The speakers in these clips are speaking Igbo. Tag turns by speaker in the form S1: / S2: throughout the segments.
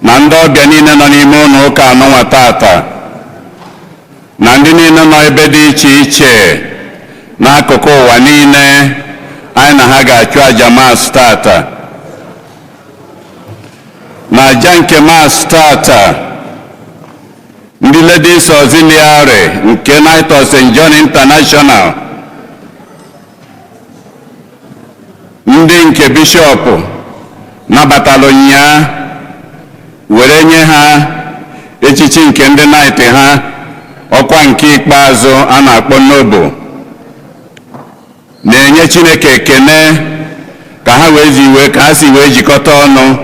S1: Na ndị ọbịa niile nọ n'ime ụlọ ụka anụnwa tata, na ndị niile nọ ebe dị iche iche n'akụkụ ụwa niile anyị na ha ga-achụ aja Mass tata. Na aja nke Mass tata, ndị Ladies Auxiliary nke Knight of St. John International, ndị nke bishọp nabatalụ nyaa were nye ha echichi nke ndị knight ha, ọkwa nke ikpeazụ a na-akpọ noble, na-enye Chineke ekene ka ha wee ziwe ka ha si wee jikọta ọnụ,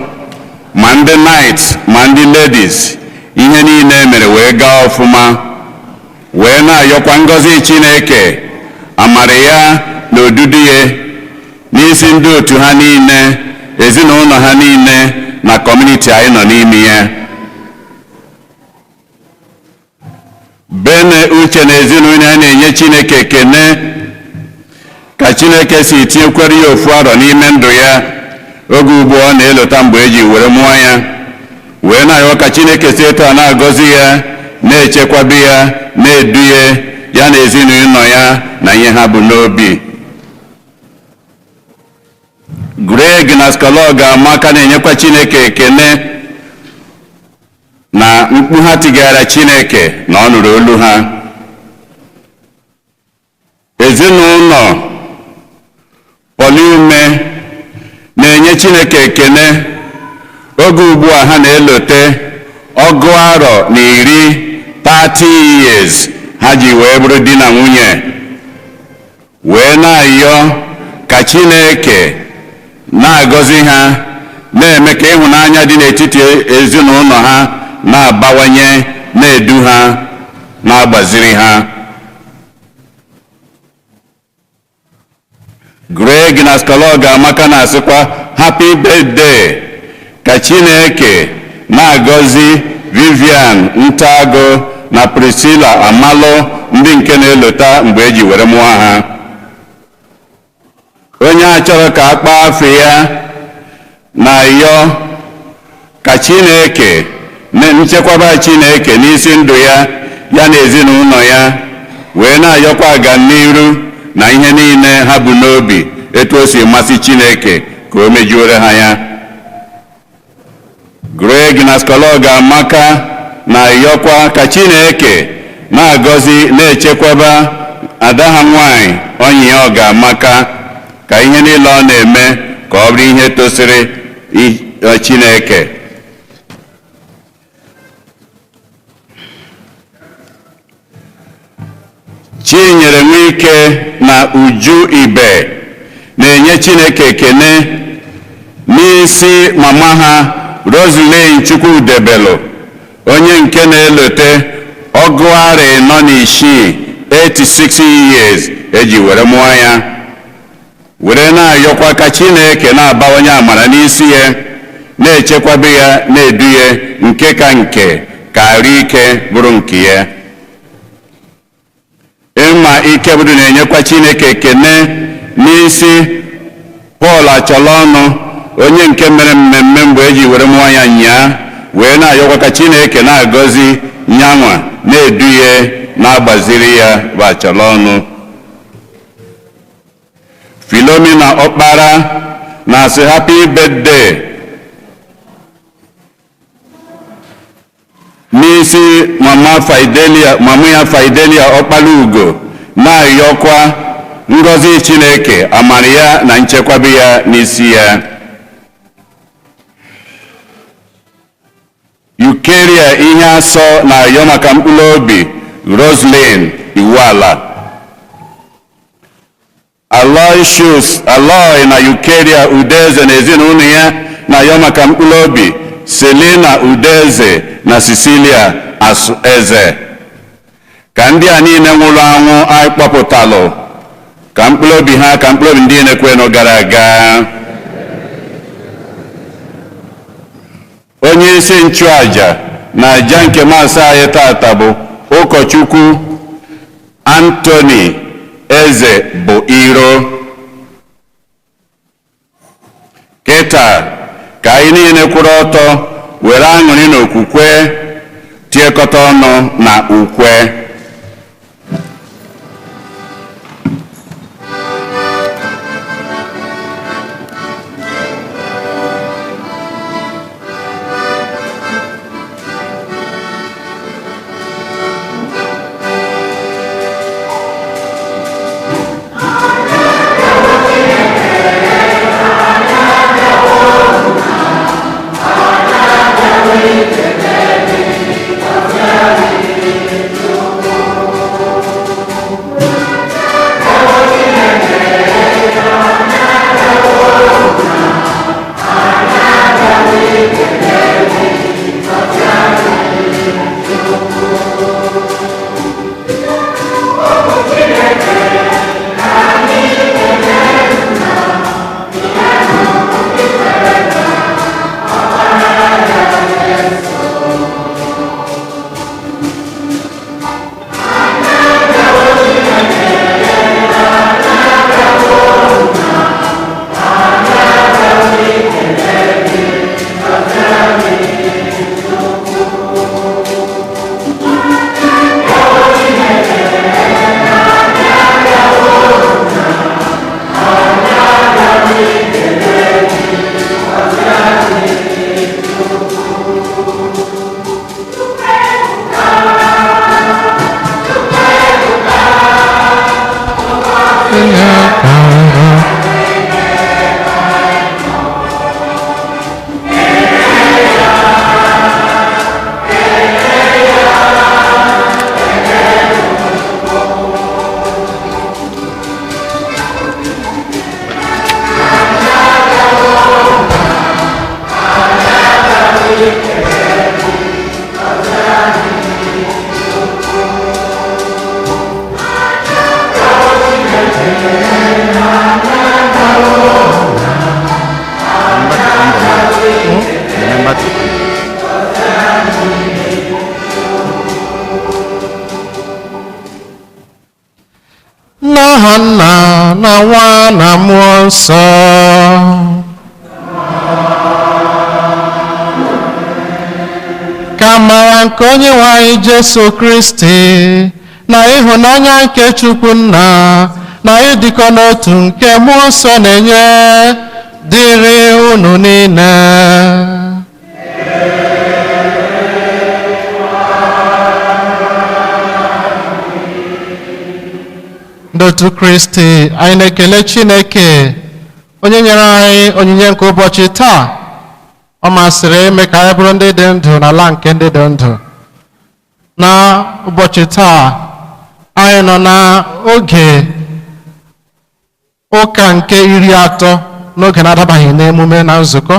S1: ma ndị knight ma ndị ladies, ihe niile mere wee gaa ọfụma, wee na-ayọkwa ngọzi Chineke, amara ya na odudu ya n'isi ndị otu ha niile, ezinụlọ ha niile na community anyị nọ n'ime ya. Bene Uche na ezinụlọ ya na-enye Chineke ekene ka Chineke si tinyekwere ya ofu arọ n'ime ndụ ya oge ugbu ọ na-elota mgbe eji were mụọ ya, wee na-ayọ ka Chineke si etu a na-agọzi ya, na-echekwabe ya, na-edu ya, ya na ezinụlọ ya na ihe ha bụ n'obi. Greg na Skolog Amaka na-enyekwa Chineke ekene na mkpu ha tigara Chineke na ọ nụrụ olu ha. Ezinụlọ Poliume na-enye Chineke ekene oge ugbu a ha na-elote 20 30 years ha ji wee bụrụ di na nwunye, wee na-ayọ ka Chineke na-agọzi ha, na-eme ka ịhụnanya dị n'etiti ezinụlọ ha na-abawanye, na-edu ha, na-agbaziri ha. Greg na Skolog Amaka na-asịkwa happy birthday, ka Chineke na-agọzi Vivian Ntago na Priscilla Amalụ, ndị nke na-elota mgbe eji were mụọ ha. Onye a chọrọ ka a kpaa afọ ya na-ayọ ka Chineke nchekwaba Chineke n'isi ndụ ya, ya na ezinụlọ ya, wee na-ayọkwa agamniru na ihe niile ha bụ n'obi etu o si masị Chineke ka o mejuore ha ya. Greg na Skolog Amaka na-ayọkwa ka Chineke na-agọzi, na-echekwaba ada ha nwanyị Onyi Ọgamaka, ka ihe niile ọ na-eme ka ọ bụrụ ihe tosiri Chineke. Chinyere Nwike na Uju Ibe na-enye Chineke ekene n'isi mama ha Roseline Chukwudebelu, onye nke na-elote 46 86 years eji were mụọ ya, were na-ayọkwa ka Chineke na-abawanye amara n'isi ya, na-echekwabe ya, na-edu ya, nke ka nke ka arụ ike bụrụ nke ya. Ịma Ikebudu na-enyekwa Chineke ekene n'isi Pọl Acholọnụ, onye nke mere mmemme mgbe eji were mụọ ya nyaa, wee na-ayọkwa ka Chineke na-agọzi nyanwa, na-edu ya, na-agbaziri ya bụ Acholọnụ. Philomena Ọkpara na-asị happy birthday n'isi mama Fidelia, mama ya Fidelia Ọkpara Ugo, na-ayọkwa ngọzi Chineke, amara ya na nchekwabe ya n'isi ya. Eucharia ihe asọ na-ayọ maka mkpụrụ obi Roslyn Iwuala. Aloysius Aloy na Eucharia Udeze na ezinụlọ ya na-ayọ maka mkpụrụ obi Selina Udeze na Cecilia Eze. Ka ndị a niile nwụrụ anwụ anyị kpọpụtalụ, ka mkpụrụ obi ha, ka mkpụrụ obi ndị na-ekwenụ gara aga. Onye isi nchụaja na aja nke Maasị anyị tata bụ ụkọchukwu Anthony Eze bụ Iro. Kịta ka anyị niile kwụrụ ọtọ Were aṅụrị na okwukwe tiekọta ọnụ na ukwe.
S2: N'aha Nna na Nwa na Mmụọ Nsọ. Ka amara nke Onye nwe anyị Jesu Kristi na ịhụnanya nke Chukwu Nna na ịdịkọ n'otu nke Mmụọ Nsọ na-enye dịrị unu niile. Ndị otu Kristi, anyị na-ekele Chineke onye nyere anyị onyinye nke ụbọchị taa. Ọ masịrị ime ka anyị bụrụ ndị dị ndụ n'ala nke ndị dị ndụ. Na ụbọchị taa, anyị nọ n'oge ụka nke 30 n'oge na-adabaghị n'emume na nzukọ.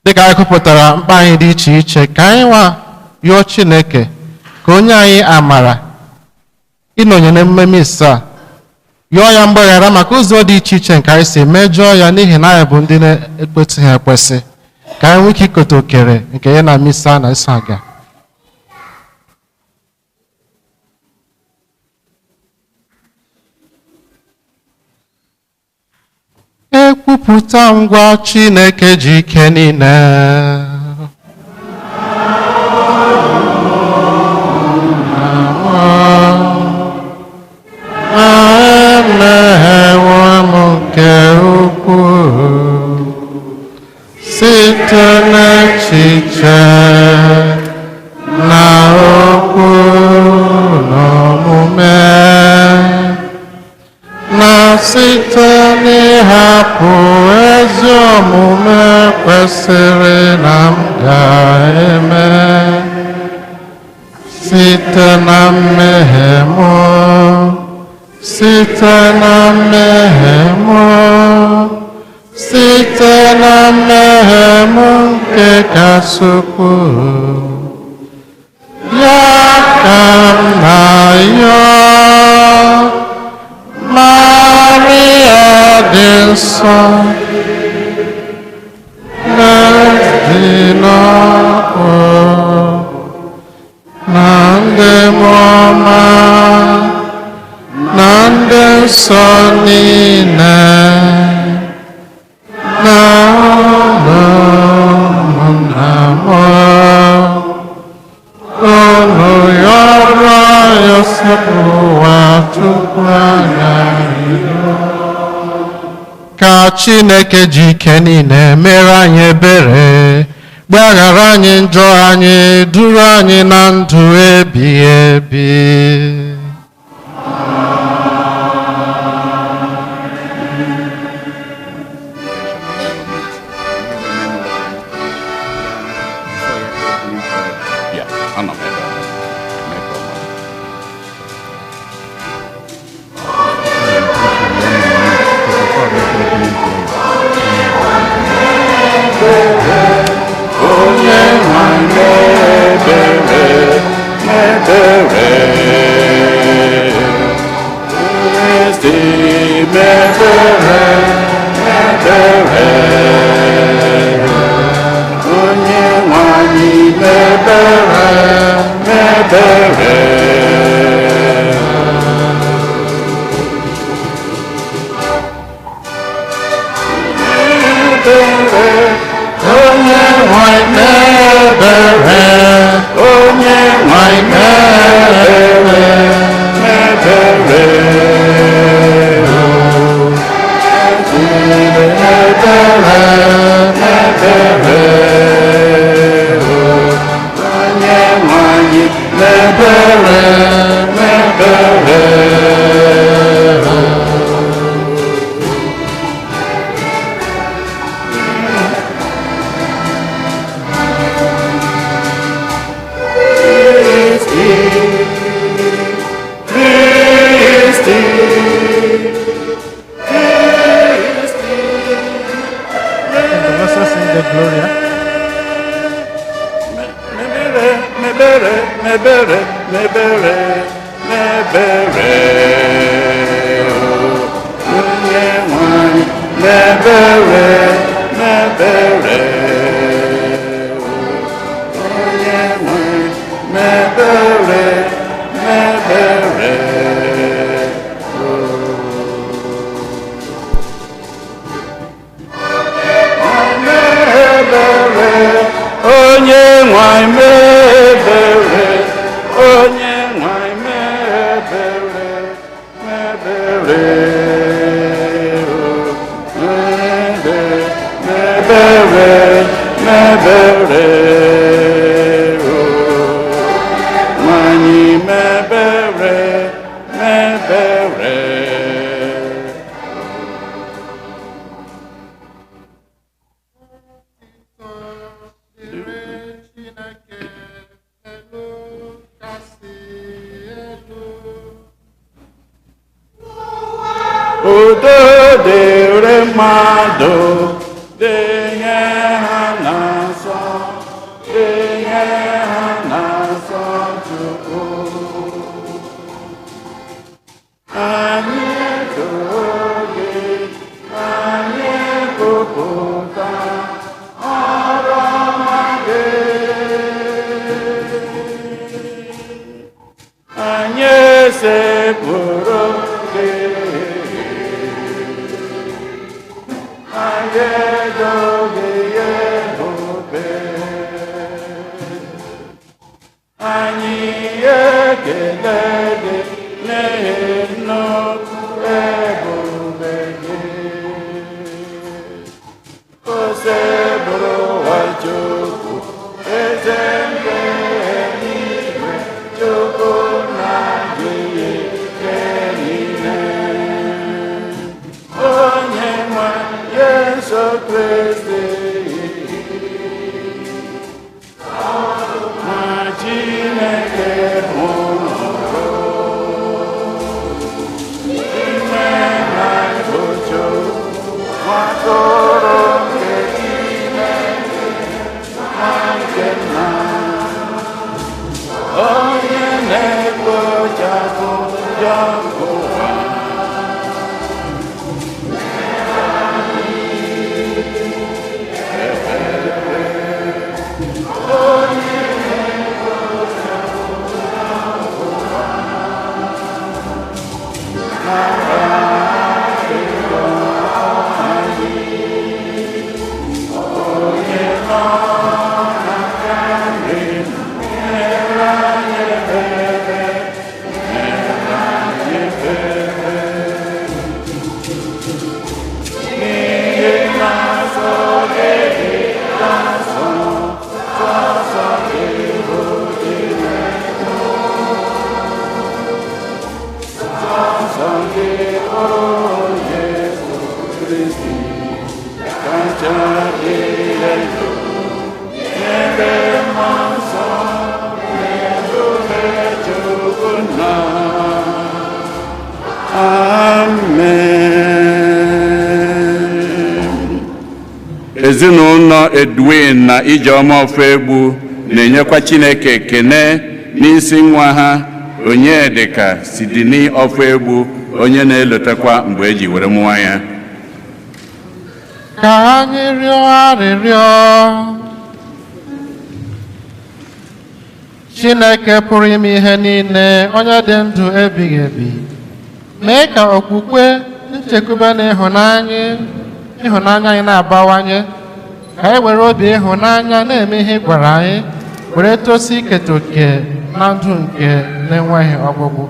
S2: Dịka anyị kwupụtara mkpa anyị dị iche iche, ka anyị nwa yọọ Chineke ka onye anyị amara ịnọnye n'emume misa a, yọọ ya mgbaghara maka ụzọ dị iche iche nke anyị si mejọọ ya, n'ihi na anyị bụ ndị na-ekwesịghị ekwesị, ka anyị nwee ike iketa okere nke ya na misa na iso aga. Ekwupụta ngwa Chineke ji ike niile. Emeghewo m nke ukwuu site n'echiche na okwu na omume, na site n'ịhapụ ezi omume kwesịrị na m ga-eme, site na mmehie m, site na mmehie m, site na mmehie m nke kasị ukwuu, ya ka m na-ayọ. Maria dị nsọ, nne dị n'ọkụ, na ndị mmụọ ọma, na ndị nsọ niile, na ụmụnna m, Unu yọrọ ya Osebụrụwa Chukwu anyị arịrịọ. Ka Chineke ji ike niile mere anyị ebere, gbaghara anyị njọ anyị, duru anyị na ndụ ebighị ebi.
S1: Yeah, anọ m ebe a. Mee ka ọ mara. Onye nwe anyị ebere, ebere. Kristi mebere, mebere. Onye nwe anyị mebere, mebere. Ebere,
S2: Onye nwe anyị ebere,
S1: onye nwe anyị mebere, mebere. Ebere, mebere. Onye nwe anyị mebere, mebere. Christi, Christi, Christi.
S2: The vessels in the Gloria.
S1: Mebere, mebere, mebere, mebere, mebere. Onye nwe anyị, mebere, mebere. Onye nwe anyị, mebere, mebere. Mebere, onye nwe anyị mebere, onye nwe anyị mebere, mebere, o, mebere, mebere, o, nwanyị mebere, mebere. Udo dịrị mmadụ dị ihe ha na-asọ, dị ihe ha na-asọ Chukwu. Anyị too gị, anyị kwupụta ọrụ ọma gị. Anyị esekpụrụ gị. Anyị edoghị ya ebube. Anyị ekele gị n'ihi nnukwu ebube gị. Osebụrụwa Chukwu, eze nke eluigwe, Chukwu na-adịghị ike niile. Onye nwe Yesu Kristi, nwa Chineke hụrụ, ime na bụ Chukwu, nwa atụrụ nke Chineke, nwa nke nna, onye na-ekpochapụ njọ nke ụwa. dị ndụ, mere anyị ebere, mere anyị ebere. N'ihi na nsọ gị dị nsọ, sọsọ gị bụ Chineke. Sọsọ gị bụ Jesu Kristi, kacha dị elu. N'ebe mmụọ nsọ na-ebube Chukwu nọ. Amen. Ezinụlọ Edwin na Ijeọma Ofegbu na-enyekwa Chineke ekene n'isi nwa ha Onyedịka Sidini Ofegbu, onye na-elotekwa mgbe eji were mụọ ya.
S2: Ka anyị rịọ arịrịọ. Chineke pụrụ ime ihe niile, onye dị ndụ ebighị ebi, mee ka okwukwe, nchekwube na ịhụnanya anyị na-abawanye, ka anyị were obi ịhụnanya na-eme ihe ị gwara anyị, were tosi iketa oke na ndụ nke na-enweghị ọgwụgwụ.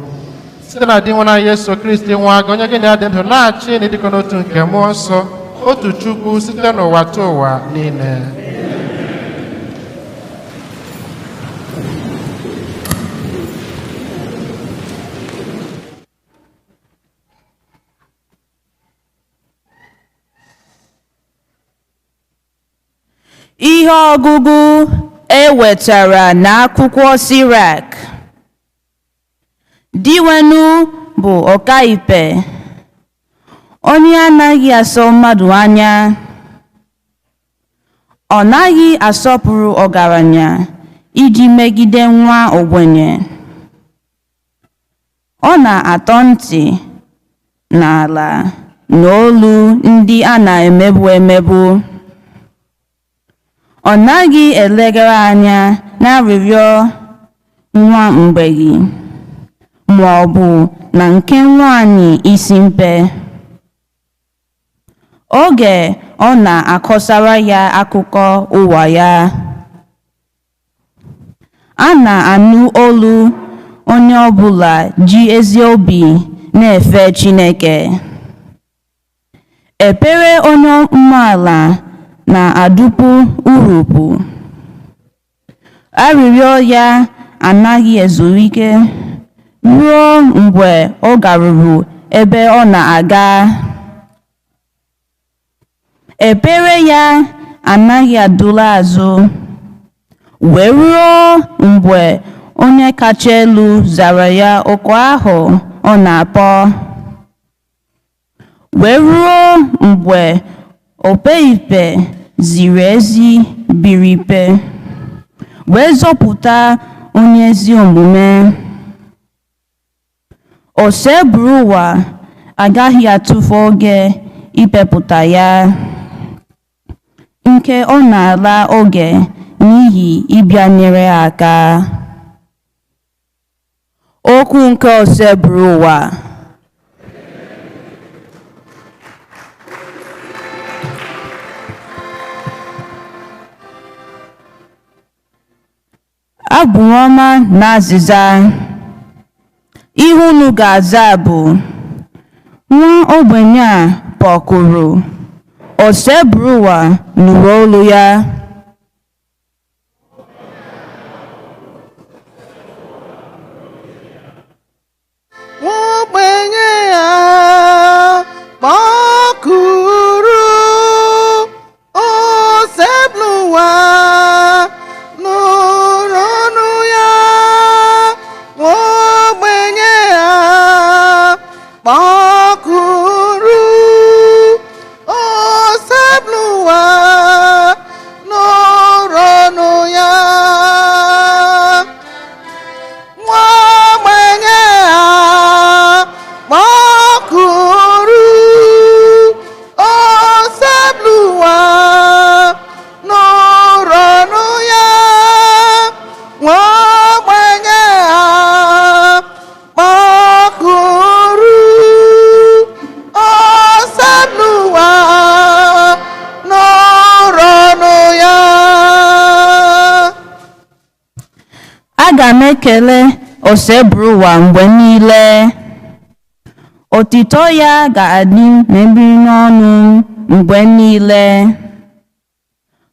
S2: Site na di nwa Yesu Kristi nwa gị, onye gị na ya dị ndụ na-achị na ịdịkọ n'otu nke mmụọ nsọ, otu Chukwu, site n'ụwa tụ ụwa niile.
S3: Ihe ọgụgụ e wetara n'akwụkwọ Sirak. Diwenu bụ ọkaikpe, onye anaghị asọ mmadụ anya. Ọ naghị asọpụrụ ọgaranya iji megide nwa ogbenye. Ọ na-atọ ntị n'ala n'olu ndị a na-emegbu emegbu. Ọ naghị elegara anya n'arịrịọ nwa mgbei ma ọ bụ na nke nwanyị isi mkpe. Oge ọ na-akọsara ya akụkọ ụwa ya, a na-anụ olu onye ọbụla ji ezi obi na-efe Chineke. Ekpere onye umeala na-adụpu urukpu. Arịrịọ ya anaghị ezu ike ruo mgbe ọ garuru ebe ọ na-aga. Ekpere ya anaghị adụla azụ, wee ruo mgbe onye kacha elu zara ya oku ahụ ọ na-akpọ, wee ruo mgbe okpeikpe ziri ezi biri ikpe, wee zọpụta onye ezi omume. Osebụrụwa agaghị atụfu oge ikpepụta ya, nke ọ na-ala oge n'ihi ịbịa nyere aka. Okwu nke Osebụrụwa. Abụ ọma na azịza. Ihe unu ga-aza bụ: nwa ogbenye a kpọkuru, Osebụrụwa nụrụ olu ya.
S4: Ogbenye ya kpọkuru, Osebụrụwa nụrụ ọnụ ya. Ogbenye ya kpọkuru, Osebụrụwa nụrụ
S3: Aga m ekele Osebụrụwa mgbe niile. Otito ya ga-adị n'egbugbere ọnụ m mgbe niile.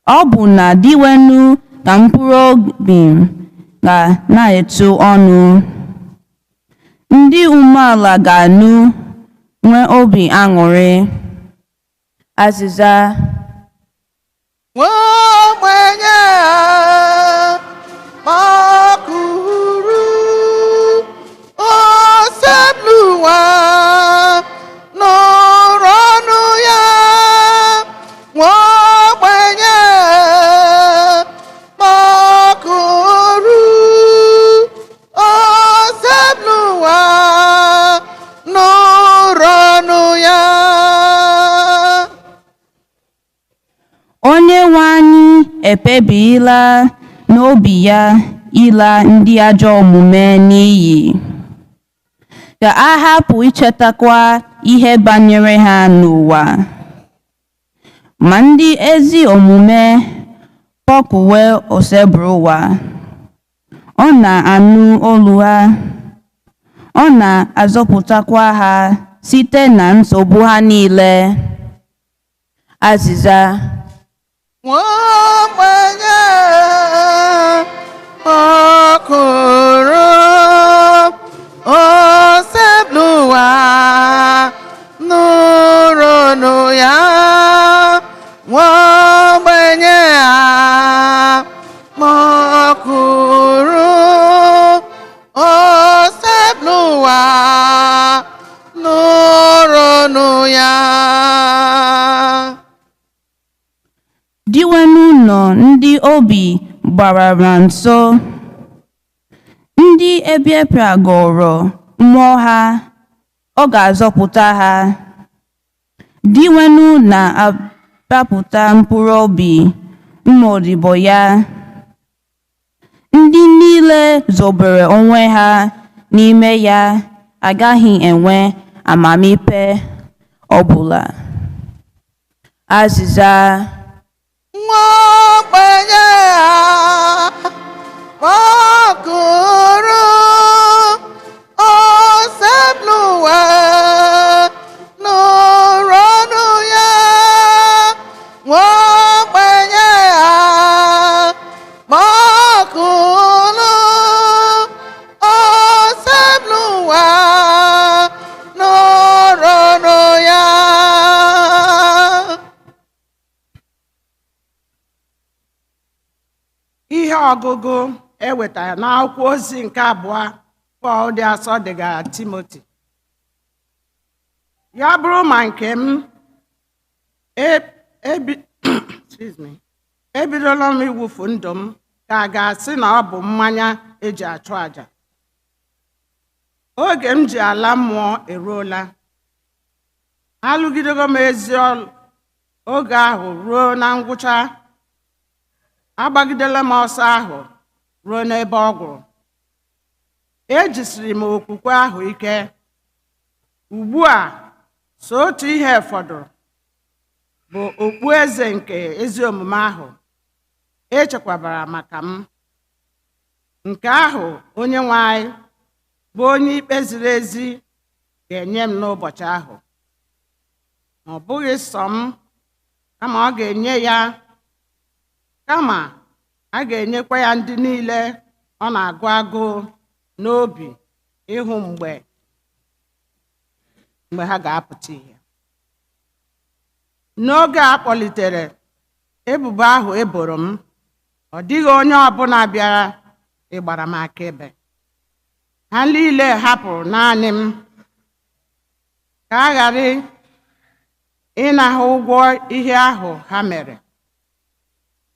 S3: Ọ bụ na Dinwenu ka mkpụrụobi m ga na-etu ọnụ. Ndị umeala ga-anụ nwee obi aṅụrị. Azịza.
S4: Nwa ogbenye a kpọkuru Osebụrụwa nụrụ ọnụ ya. Nwa ogbenye kpọkuru Osebụrụwa nụrụ ọnụ ya.
S3: Onye nwe anyị ekpebiela n'obi ya ịla ndị ajọ omume n'iyi, ka a hapụ ichetakwa ihe banyere ha n'ụwa. Ma ndị ezi omume kpọkuwe Osebụrụwa, ọ na-anụ olu ha, ọ na-azọpụtakwa ha site na nsogbu ha niile. Azịza.
S4: Nwa ogbenye kpọkuru Osebụrụwa nụrụ ọnụ ya. Nwa ogbenye a kpọkuru Osebụrụwa nụrụ ọnụ ya.
S3: Dinwenu nọ ndị obi gbawara nso, ndị ebipịagoro mmụọ ha, ọ ga-azọpụta ha. Dinwenu na-agbapụta mkpụrụobi ụmụodibo ya. Ndị niile zobere onwe ha n'ime ya agaghị enwe amamikpe ọbụla. Azịza.
S4: Nwa ogbenye a kpọkuru Osebụrụwa nụrụ ọnụ ya. Nwa ogbenye a kpọkuru Osebụrụwa nụrụ ọnụ ya.
S5: Ihe ọgụgụ e wetara n'akwụkwọ ozi nke abụọ Pọl dị asọ degara Timoti. Ya bụrụ ma nke m excuse me, ebidola m iwufu ndụ m ka a ga-asị na ọ bụ mmanya eji achụ àjà. Oge m ji ala mmụọ eruola. Alụgidego m ezi oge ahụ ruo na ngwụcha. Agbagidela m ọsọ ahụ ruo n'ebe ọ gwụrụ. Ejisiri m okwukwe ahụ ike. Ugbu a, so otu ihe fọdụrụ bụ okpueze nke ezi omume ahụ echekwabara maka m. Nke ahụ Onyenwe anyị bụ onye ikpe ziri ezi ga-enye m n'ụbọchị ahụ. Ma ọ bụghị sọ m, kama ọ ga-enye ya kama a ga-enyekwa ya ndị niile ọ na-agụ agụụ n'obi ịhụ mgbe ha ga-apụta ìhè. N'oge a kpọlitere ebubo ahụ e boro m, ọ dịghị onye ọbụla bịara ịgbara m akaebe. Ha niile hapụrụ naanị m ka a ghara ịna ha ụgwọ ihe ahụ ha mere.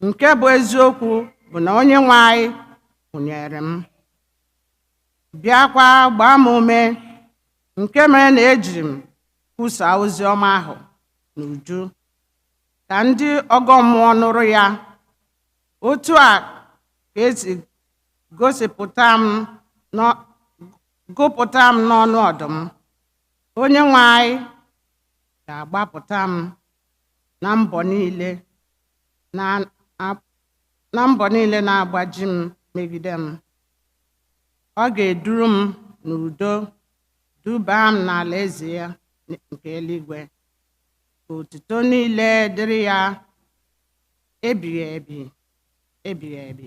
S5: Nke bụ eziokwu bụ na Onyenwe anyị hụnyere m, bịakwa gbaa m ume, nke mere na ejiri m kwusaa ozi ọma ahụ n'uju ka ndị ọgọ mmụọ nụrụ ya. Otu a ka esi gosipụta m gụpụta m n'ọnụ ọdụm. Onyenwe anyị ga-agbapụta m na mbọ niile na mbọ niile na-agbaji m megide m. Ọ ga-eduru m n'udo dubaa m n'alaeze ya nke eluigwe. Ka otuto niile dịrị ya ebighị ebi ebighị ebi.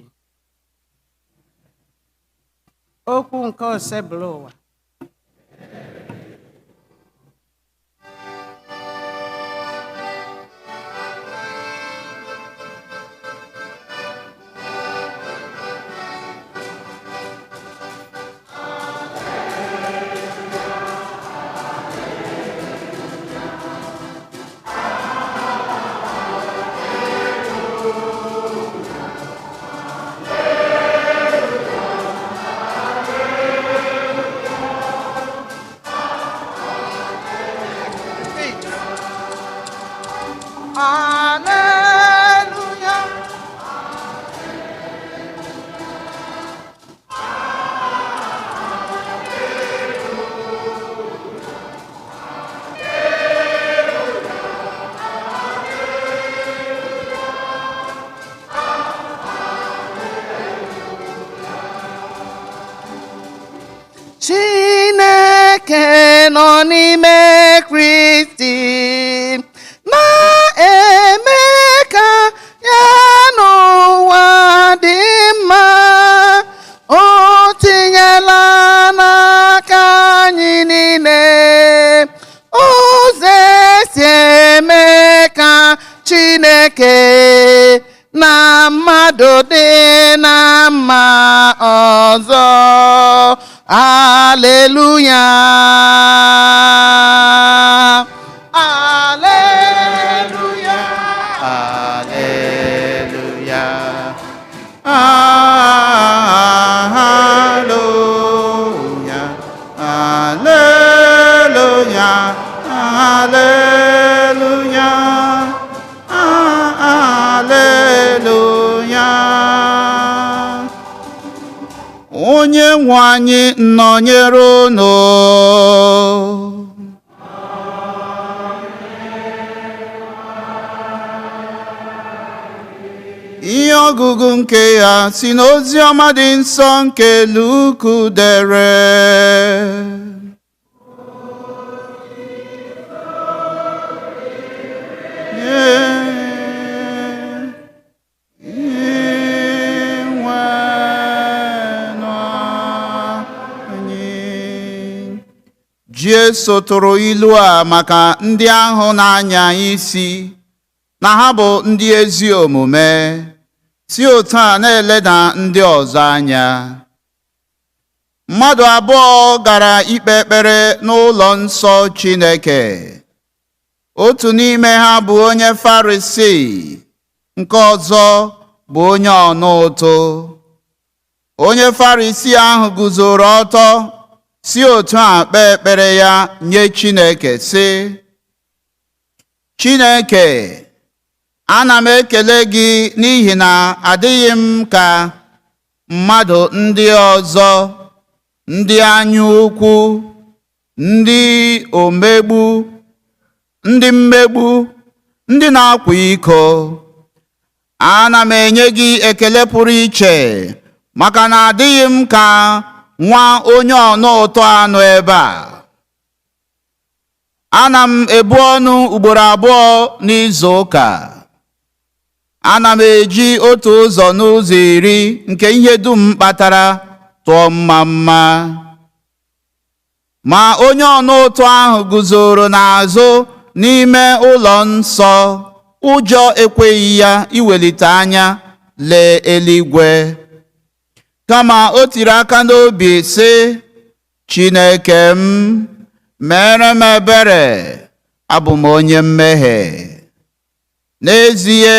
S5: Okwu nke Osebụlụwa. Hallelujah. Chineke nọ n'ime Kristi na-eme ka ya n'ụwa dị mma. O tinyela n'aka anyị niile ụzọ esi eme ka Chineke na mmadụ dị na mma ọzọ. Haleluya. Haleluya.
S6: Hallelujah. Hallelujah. Hallelujah. Hallelujah. Hallelujah. Onye nwe anyị nọnyere unu. Ihe ọgụgụ nke ya si n'ozi ọma dị nsọ nke Luku dere. Inwenụ anyị. Jesu tụrụ ilu a maka ndị ahụ na-anya isi na ha bụ ndị ezi omume, si otu a na-eleda ndị ọzọ anya. Mmadụ abụọ gara ikpe ekpere n'ụlọ nsọ Chineke. Otu n'ime ha bụ onye Farisii, nke ọzọ bụ onye ọna ụtụ. Onye Farisii ahụ guzoro ọtọ si otu a kpee ekpere ya nye Chineke sị: Chineke, ana m ekele gị n'ihi na adịghị m ka mmadụ ndị ọzọ, ndị anya ukwu, ndị omegbu, ndị mmegbu, ndị na-akwa iko. Ana m enye gị ekele pụrụ iche maka na adịghị m ka nwa onye ọna ụtụ anụ ebe a. Ana m ebu ọnụ ugboro abụọ n'izu ụka. Ana m eji otu ụzọ n'ụzọ iri nke ihe dum kpatara tụọ mma mma. Ma onye ọna ụtụ ahụ guzoro n'azụ n'ime ụlọ nsọ, ụjọ ekweghị ya iwelite anya lee eluigwe. Kama o tiri aka n'obi sị, Chineke m, mere m ebere, abụ m onye mmehie. N'ezie,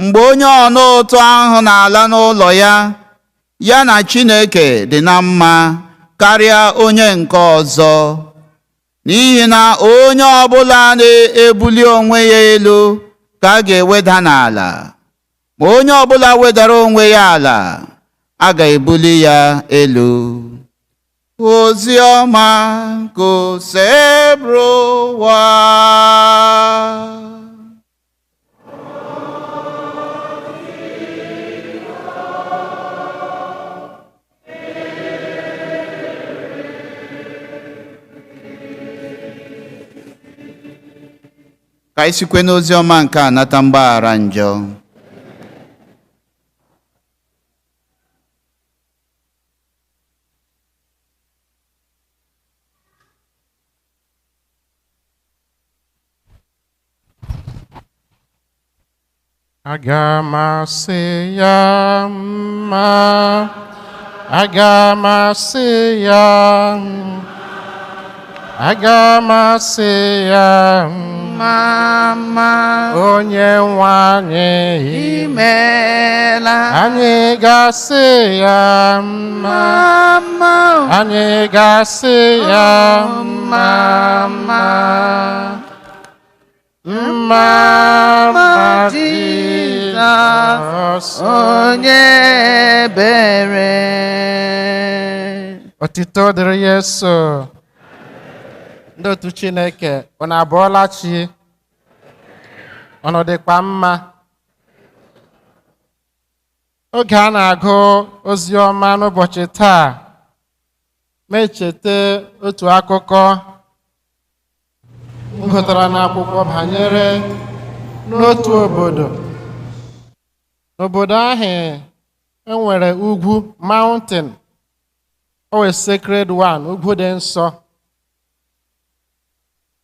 S6: mgbe onye ọna ụtụ ahụ na-ala n'ụlọ ya, ya na Chineke dị na mma karịa onye nke ọzọ. N'ihi na onye ọbụla na-ebuli onwe ya elu ka a ga-eweda n'ala, ma onye ọbụla wedara onwe ya ala, a ga-ebuli ya elu. Ozi ọma nke Osebụrụwa. Ka anyị sikwe n'ozi ọma nke a nata mgbaghara njọ.
S2: Aga m asị ya mma, aga m asị ya mma, aga m asị ya mma,
S4: Mama,
S2: onye nwe anyị,
S4: imela.
S2: Anyị ga-asị ya mma,
S4: Mama,
S2: anyị ga-asị ya mma,
S4: mama,
S2: mma, mma
S4: Jizọs,
S2: Jizọs,
S4: onye ebere.
S2: Otito dịrị Yesu. Ndị otu Chineke, unu abụọla chi? Unu dịkwa mma? Oge a na-agụ ozi ọma n'ụbọchị taa, ma echeta otu akụkọ m gụtara n'akwụkwọ banyere n'otu obodo. N'obodo ahụ enwere ugwu, mountain, o wee sacred one, ugwu dị nsọ.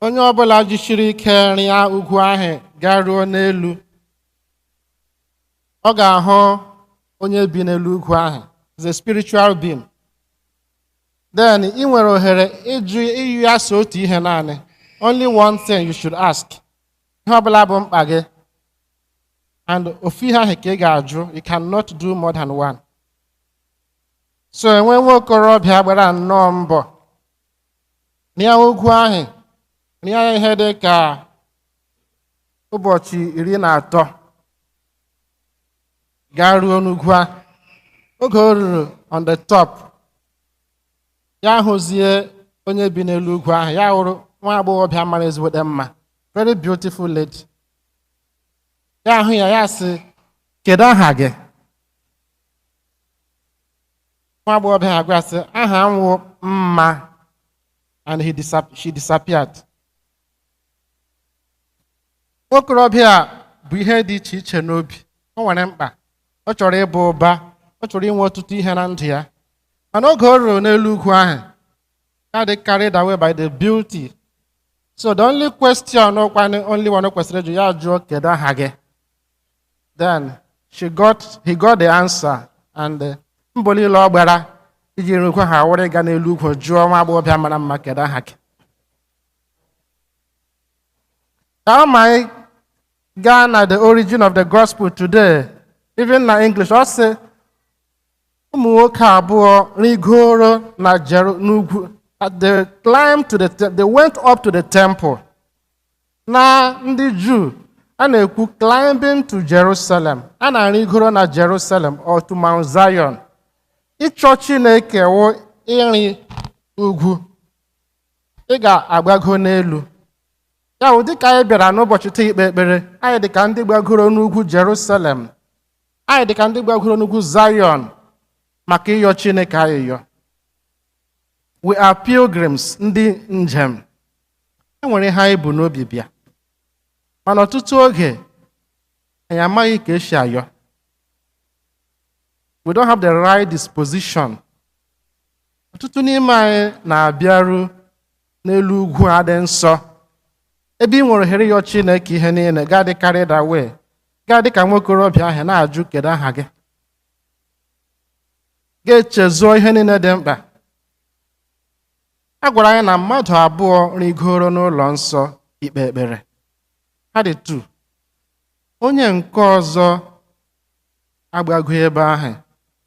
S2: Onye ọbụla jisiri ike rịa ugwu ahụ garuo n'elu, ọ ga-ahụ onye bi n'elu ugwu ahụ, is a spiritual being. Then ị nwere ohere ịjụ ịyụ ya so otu ihe naanị. Only one thing you should ask. Ihe ọbụla bụ mkpa gị. And ofu ihe ahụ ka ị ga-ajụ, you cannot do more than one. So enwe nwa okorobịa gbara nnọọ mbọ rịa ugwu ahụ, rịa ya ihe dị ka ụbọchị 13 gaa ruo n'ugwu ahụ. Oge o ruru on the top, ya hụzie onye bi n'elu ugwu ahụ, ya hụrụ nwa agbọghọbịa mara ezigbote mma, very beautiful lady. Ya hụ ya, ya sị, kedu aha gị? Nwa agbọghọbịa agwa sị, aha m wụ Mma. And she disappeared. Nwokorobịa bụ ihe dị iche iche n'obi. O nwere mkpa, ọ chọrọ ịba ụba, ọ chọrọ inwe ọtụtụ ihe na ndụ ya. Mana oge o ruru n'elu ugwu ahụ, ya dị carried away by the beauty. So the only question ọkwanụ, only one o kwesịrị ịjụ, ya jụọ, kedu aha gị? Then he got the answer, and mbọ niile ọ gbara iji rukwa ha wụrụ ịga n'elu ugwu jụọ nwa agbọghọbịa mara mma, kedu aha gị? How my gaa na the origin of the gospel today, even na English, ọ sị ụmụ nwoke abụọ rigoro na Jeru n'ugwu, they climbed to the they went up to the temple. Na ndị Juu, a na-ekwu climbing to Jerusalem, a na-arịgoro na Jerusalem or to Mount Zion. Ịchọ Chineke wụ ịrị ugwu, ị ga-agbago n'elu. Ya wụ dịka anyị bịara n'ụbọchị taa ikpe ekpere, anyị dịka ndị gbagoro n'ugwu Jerusalem, anyị dịka ndị gbagoro n'ugwu Zion maka ịyọ Chineke ayịyọ. We are pilgrims, ndị njem. E nwere ihe anyị bụ n'obi bịa, mana ọtụtụ oge anyị amaghị ka esi ayọ. We don't have the right disposition. Ọtụtụ n'ime anyị na-abịaru n'elu ugwu a dị nsọ, ebe ị nwere ohere ịyọ Chineke ihe niile, gaa dị carried away, gaa dị ka nwokorobịa ahụ na-ajụ kedu aha gị, ga-echezuo ihe niile dị mkpa. A gwara anyị na mmadụ abụọ rigoro n'ụlọ nsọ ikpe ekpere. Ha dị two. Onye nke ọzọ agbago ebe ahụ,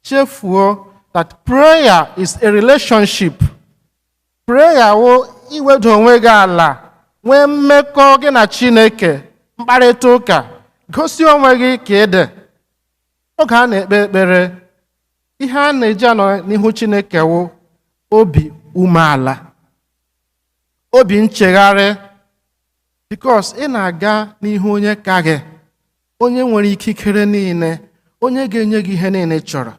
S2: chefuo that prayer is a relationship. Prayer wụ iweda onwe gị ala, nwee mmekọ gị na Chineke, mkparịta ụka, gosi onwe gị ka ị dị. Oge a na-ekpe ekpere, ihe a na-eji anọ n'ihu Chineke wụ obi umeala, obi nchegharị, because ị na-aga n'ihu onye ka gị, onye nwere ikikere niile, onye ga-enye gị ihe niile ị chọrọ.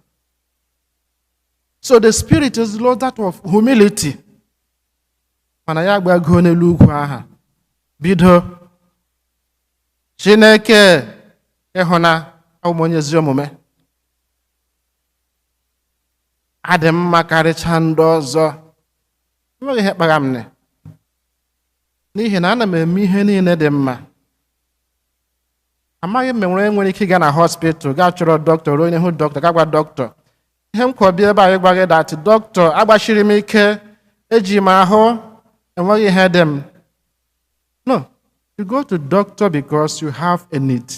S2: So the spirit is Lord that of humility. Mana ya gbago n'elu ugwu ahụ, bido Chineke ịhụ na abụ m onye ezi omume, adị m mma karịchaa ndị ọzọ, enweghị ihe kpagha m n'ihi na ana m eme ihe niile dị mma. Amaghị m enwere nwere ike ịga na hospital gaa chọrọ dọkịta, ruo n'ihu dọkịta ga gwa dọkịta ihe m kwọ bịa ebe a ịgwa gị that dọkịta, agbachiri m ike, eji m ahụ, enweghị ihe dị m. No, you go to doctor because you have a need.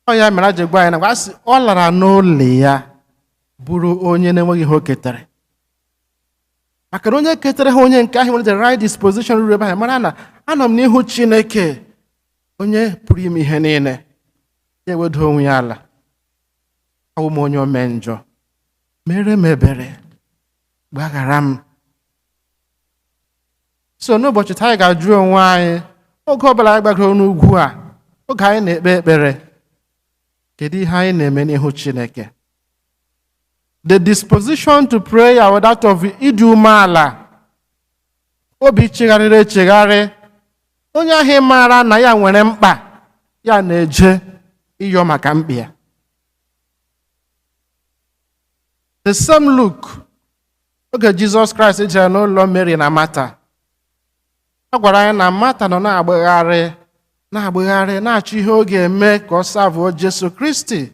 S2: Ọ ya mere a ji gwa anyị na asị ọ lara n'ụlọ ya bụrụ onye na-enweghị ihe o ketara, maka na onye ketara ha, onye nke ahụ nwere the right disposition ruru ebe ahụ, mara na anọ m n'ihu Chineke onye pụrụ ime ihe niile, ya ewedo onwe ya ala. Awụ m onye ome njọ, mere m ebere, gbaghara m. So n'ụbọchị taa anyị ga-ajụ onwe anyị, oge ọbụla anyị gbagoro n'ugwu a, oge anyị na-ekpe ekpere, kedu ihe anyị na-eme n'ihu Chineke? The disposition to pray are that of ịdị umeala, obi chegharịrị echegharị, onye ahụ maara na ya nwere mkpa, ya na-eje ịyọ maka mkpa ya. The same Luke, oge Jizọs Kraịst jere n'ụlọ Mary na Mata, ọ gwara anyị na Mata nọ na-agbagharị na-agbagharị na-achọ ihe ọ ga-eme ka ọ savụọ Jesu Kristi,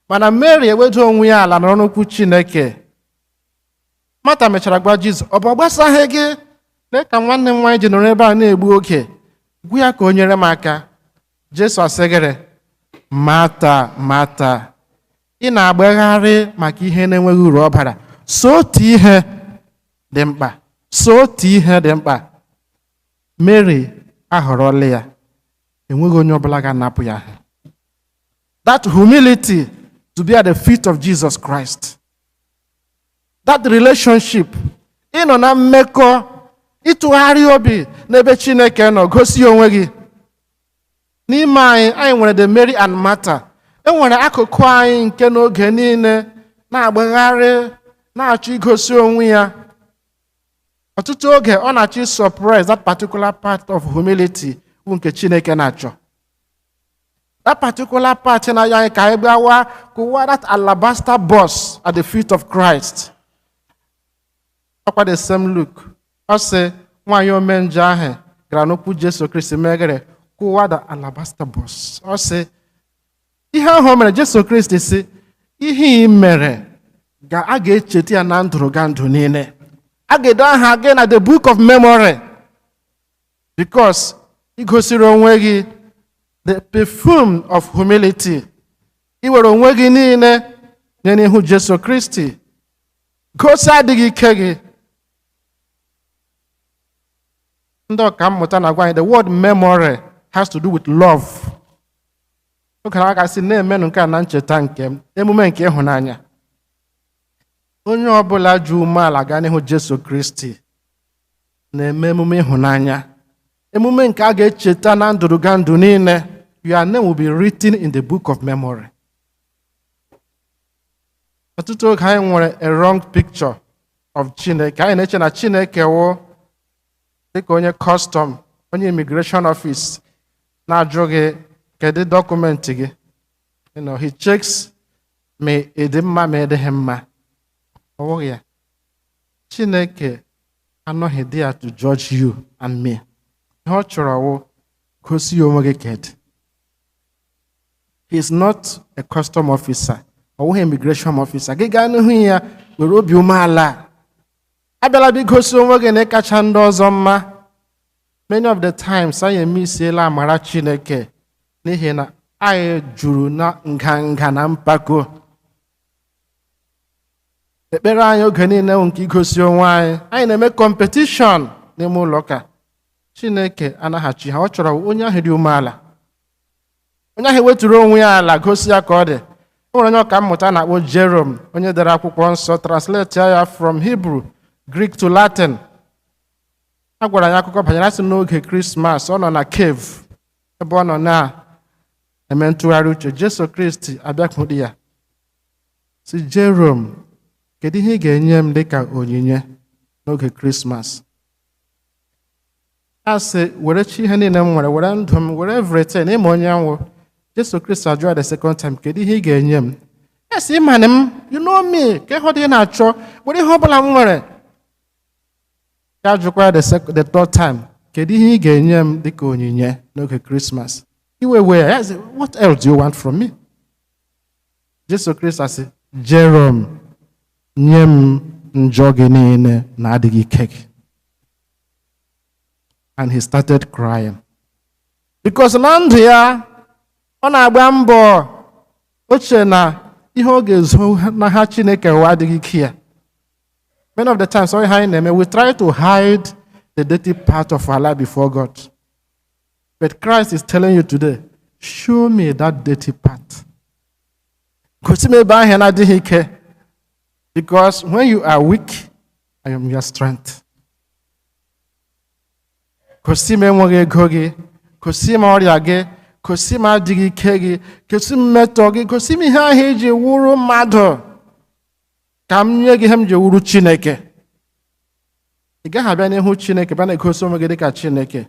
S2: mana Mary ewedo onwe ya ala nọrọ n'okwu Chineke. Mata mechara gwa Jizọs, ọ bụ ọ gbasaghị gị? Lee ka nwanne m nwaanyị ji nọrọ ebe a na-egbu oge, gwa ya ka o nyere m aka. Jesu asịgịrị, Mata, Mata, ị na-agbagharị maka ihe na-enweghị uru ọ bara. So otu ihe dị mkpa, so otu ihe dị mkpa. Mary ahọrọla ya, enweghị onye ọbụla ga-anapụ ya. That humility to be at the feet of Jesus Christ, that relationship, ịnọ na mmekọ, ịtụgharị obi n'ebe Chineke nọ, gosi onwe gị. N'ime anyị, anyị nwere the Mary and Martha. E nwere akụkụ anyị nke n'oge niile na-agbagharị, na-achọ igosi onwe ya. Ọtụtụ oge ọ na-achọ suppress that particular part of humility bụ nke Chineke na-achọ. That particular part na anyị ka anyị gbawa kụwa that alabaster box at the feet of Christ. Ọkwa the same Luke, ọ sị nwaanyị omenjọ ahụ gara n'okwu Jesu Kristi meghere kụwa the alabaster box. Ọ sị ihe ahụ o mere, Jesu Kristi sị ihe ị mere ga a ga-echeta ya na ndụrụ ga ndụ niile. A ga-ede aha gị na the book of memory because ị gosiri onwe gị the perfume of humility. Ị were onwe gị niile nye n'ihu Jesu Kristi, gosi adịghị ike gị. Ndị ọka mmụta na-agwa anyị the word memory has to do with love. Oge na aka sị na-emenụ nke a na ncheta nke m, emume nke ịhụnanya. Onye ọbụla ji umeala gaa n'ihu Jesu Kristi na-eme emume ịhụnanya, emume nke a ga-echeta na ndụrụga ndụ niile. Your name will be written in the book of memory. Ọtụtụ oge anyị nwere a wrong picture of Chineke. Anyị na-eche na Chineke wụ dịka onye custom, onye immigration office na-ajụ gị kedu dọkụmentị gị. You know, he checks ma ị dị mma ma ị dịghị mma. Ọ bụghị ya. Chineke anọghị there to judge you and me. Ihe ọ chọrọ wụ gosi ya onwe gị kedu. He is not a custom officer. Ọ bụghị immigration officer. Gị gaa n'ihu ya were obi umeala. Abịala bụ igosi onwe gị na ịkacha ndị ọzọ mma. Many of the times anyị emisiela amara Chineke n'ihi na anyị juru na nganga na mpako. Ekpere anyị oge niile bụ nke igosi onwe anyị. Anyị na-eme competition n'ime ụlọ ụka. Chineke anaghachi ha. Ọ chọrọ onye ahụ dị umeala, onye ahụ weturu onwe ya ala, gosi ya ka ọ dị. O nwere onye ọka mmụta na-akpọ Jerome, onye dere akwụkwọ nsọ, translate ya from Hebrew, Greek to Latin. A gwara anyị akụkọ banyere asị n'oge Krismas ọ nọ na cave ebe ọ nọ na-eme ntụgharị uche. Jesu Kristi abịakwute ya sị, Jerome, kedu ihe ị ga-enye m dịka onyinye n'oge Krismas? A sị were chi ihe niile m nwere, were ndụ m, were everything, ịma onye nwụ. Jesu Kristi ajụọ the second time, kedu ihe ị ga-enye m? Ya sị, ịma m, you know me, ka ihe ọ dị ị na-achọ, were ihe ọ bụla m nwere. Ya jụkwa the third time, kedu ihe ị ga-enye m dịka onyinye n'oge Christmas? Iwe wee ya sị, what else do you want from me? Jesu Kristi asị, Jerome, nye m njọ gị niile na adịghị ike gị. And he started crying. Because na ndụ ya, ọ na-agba mbọ, o chere na ihe ọ ga-ezo na ha Chineke ụwa adịghị ike ya. Many of the times, all anyị na-eme, we try to hide the dirty part of our life before God. But Christ is telling you today, show me that dirty part. Gosi m ebe ahụ na-adịghị ike. Because when you are weak, I am your strength. Gosi m enweghị ego gị, gosi m ọrịa gị, gosi m adịghị ike gị, gosi m mmetọ gị, gosi m ihe ahụ iji wuru mmadụ, ka m nye gị ihe m ji wuru Chineke. Ị gaghị abịa n'ihu Chineke bịa na-egosi onwe gị dịka Chineke.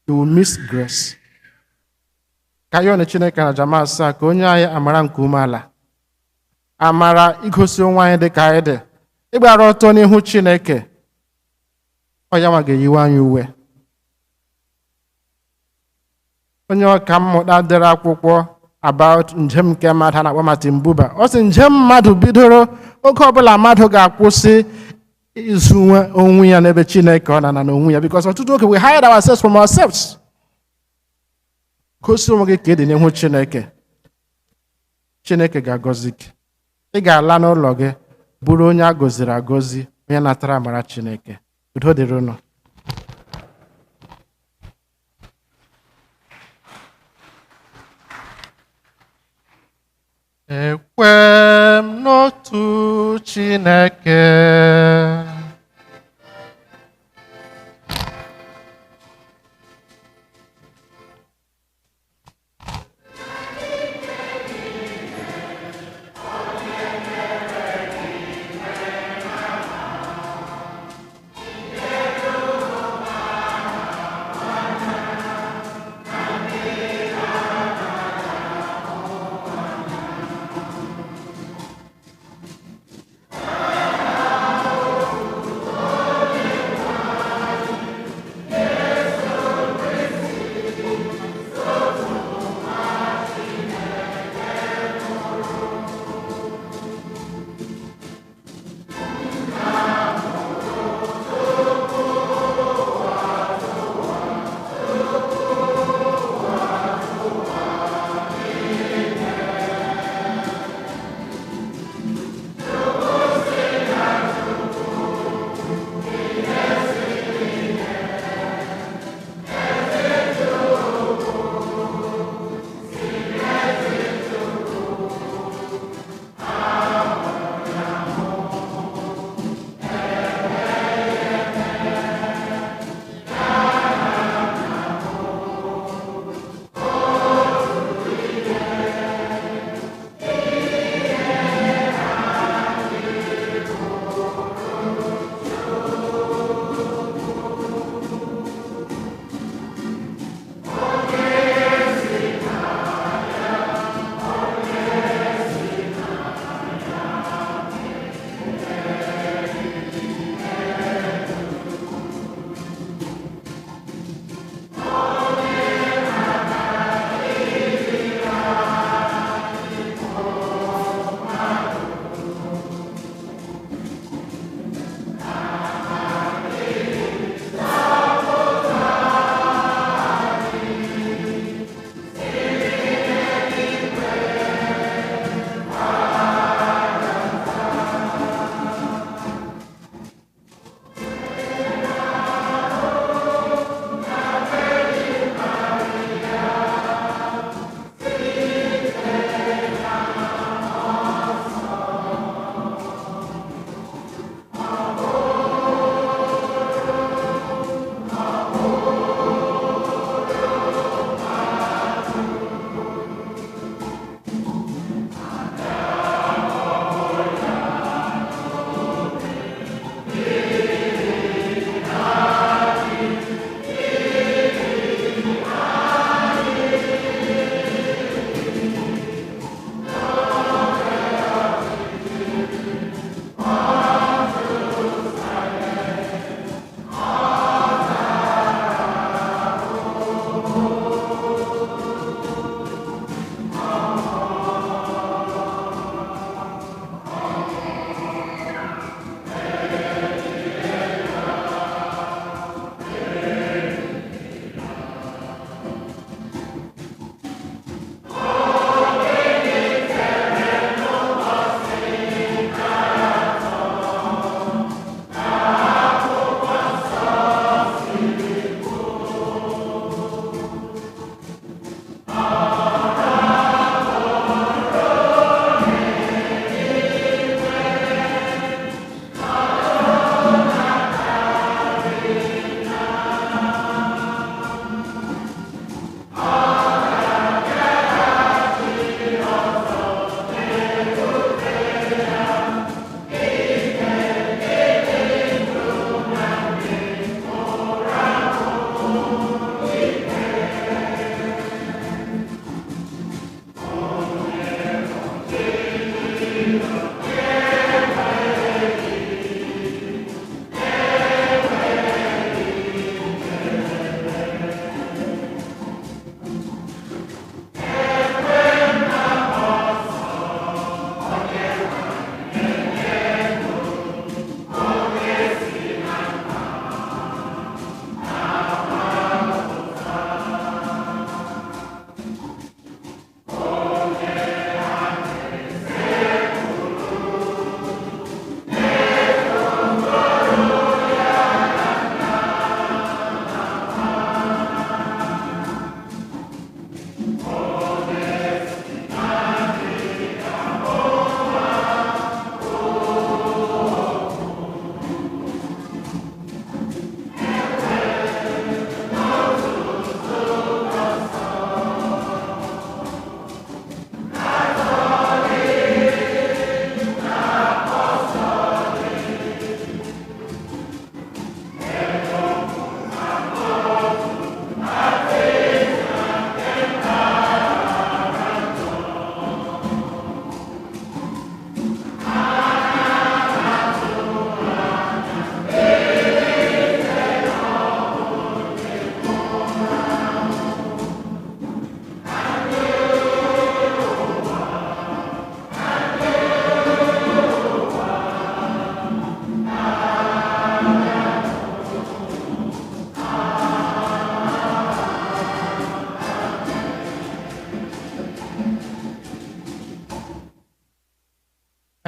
S2: You will miss grace. Ka yọọ na Chineke na jama asaa ka onye anyị amara nke umeala. Amara igosi onwe anyị dịka anyị dị. Ịgbara ọtọ n'ihu Chineke, ọ ya nwa ga-eyiwe anyị uwe. Onye ọka mmụta dere akwụkwọ about njem nke mmadụ a na-akpọ Martin Buber, ọ sị njem mmadụ bidoro oge ọbụla mmadụ ga-akwụsị izu onwe ya n'ebe Chineke ọ na na n'onwe ya, because ọtụtụ oge we hide ourselves from ourselves. Gosi onwe gị ka ị dị n'ihu Chineke, Chineke ga-agọzi gị. Ị ga-ala n'ụlọ gị bụrụ onye a gọziri agọzi, onye natara amara Chineke. Udo dịrị unu. Ekwe m n'otu Chineke,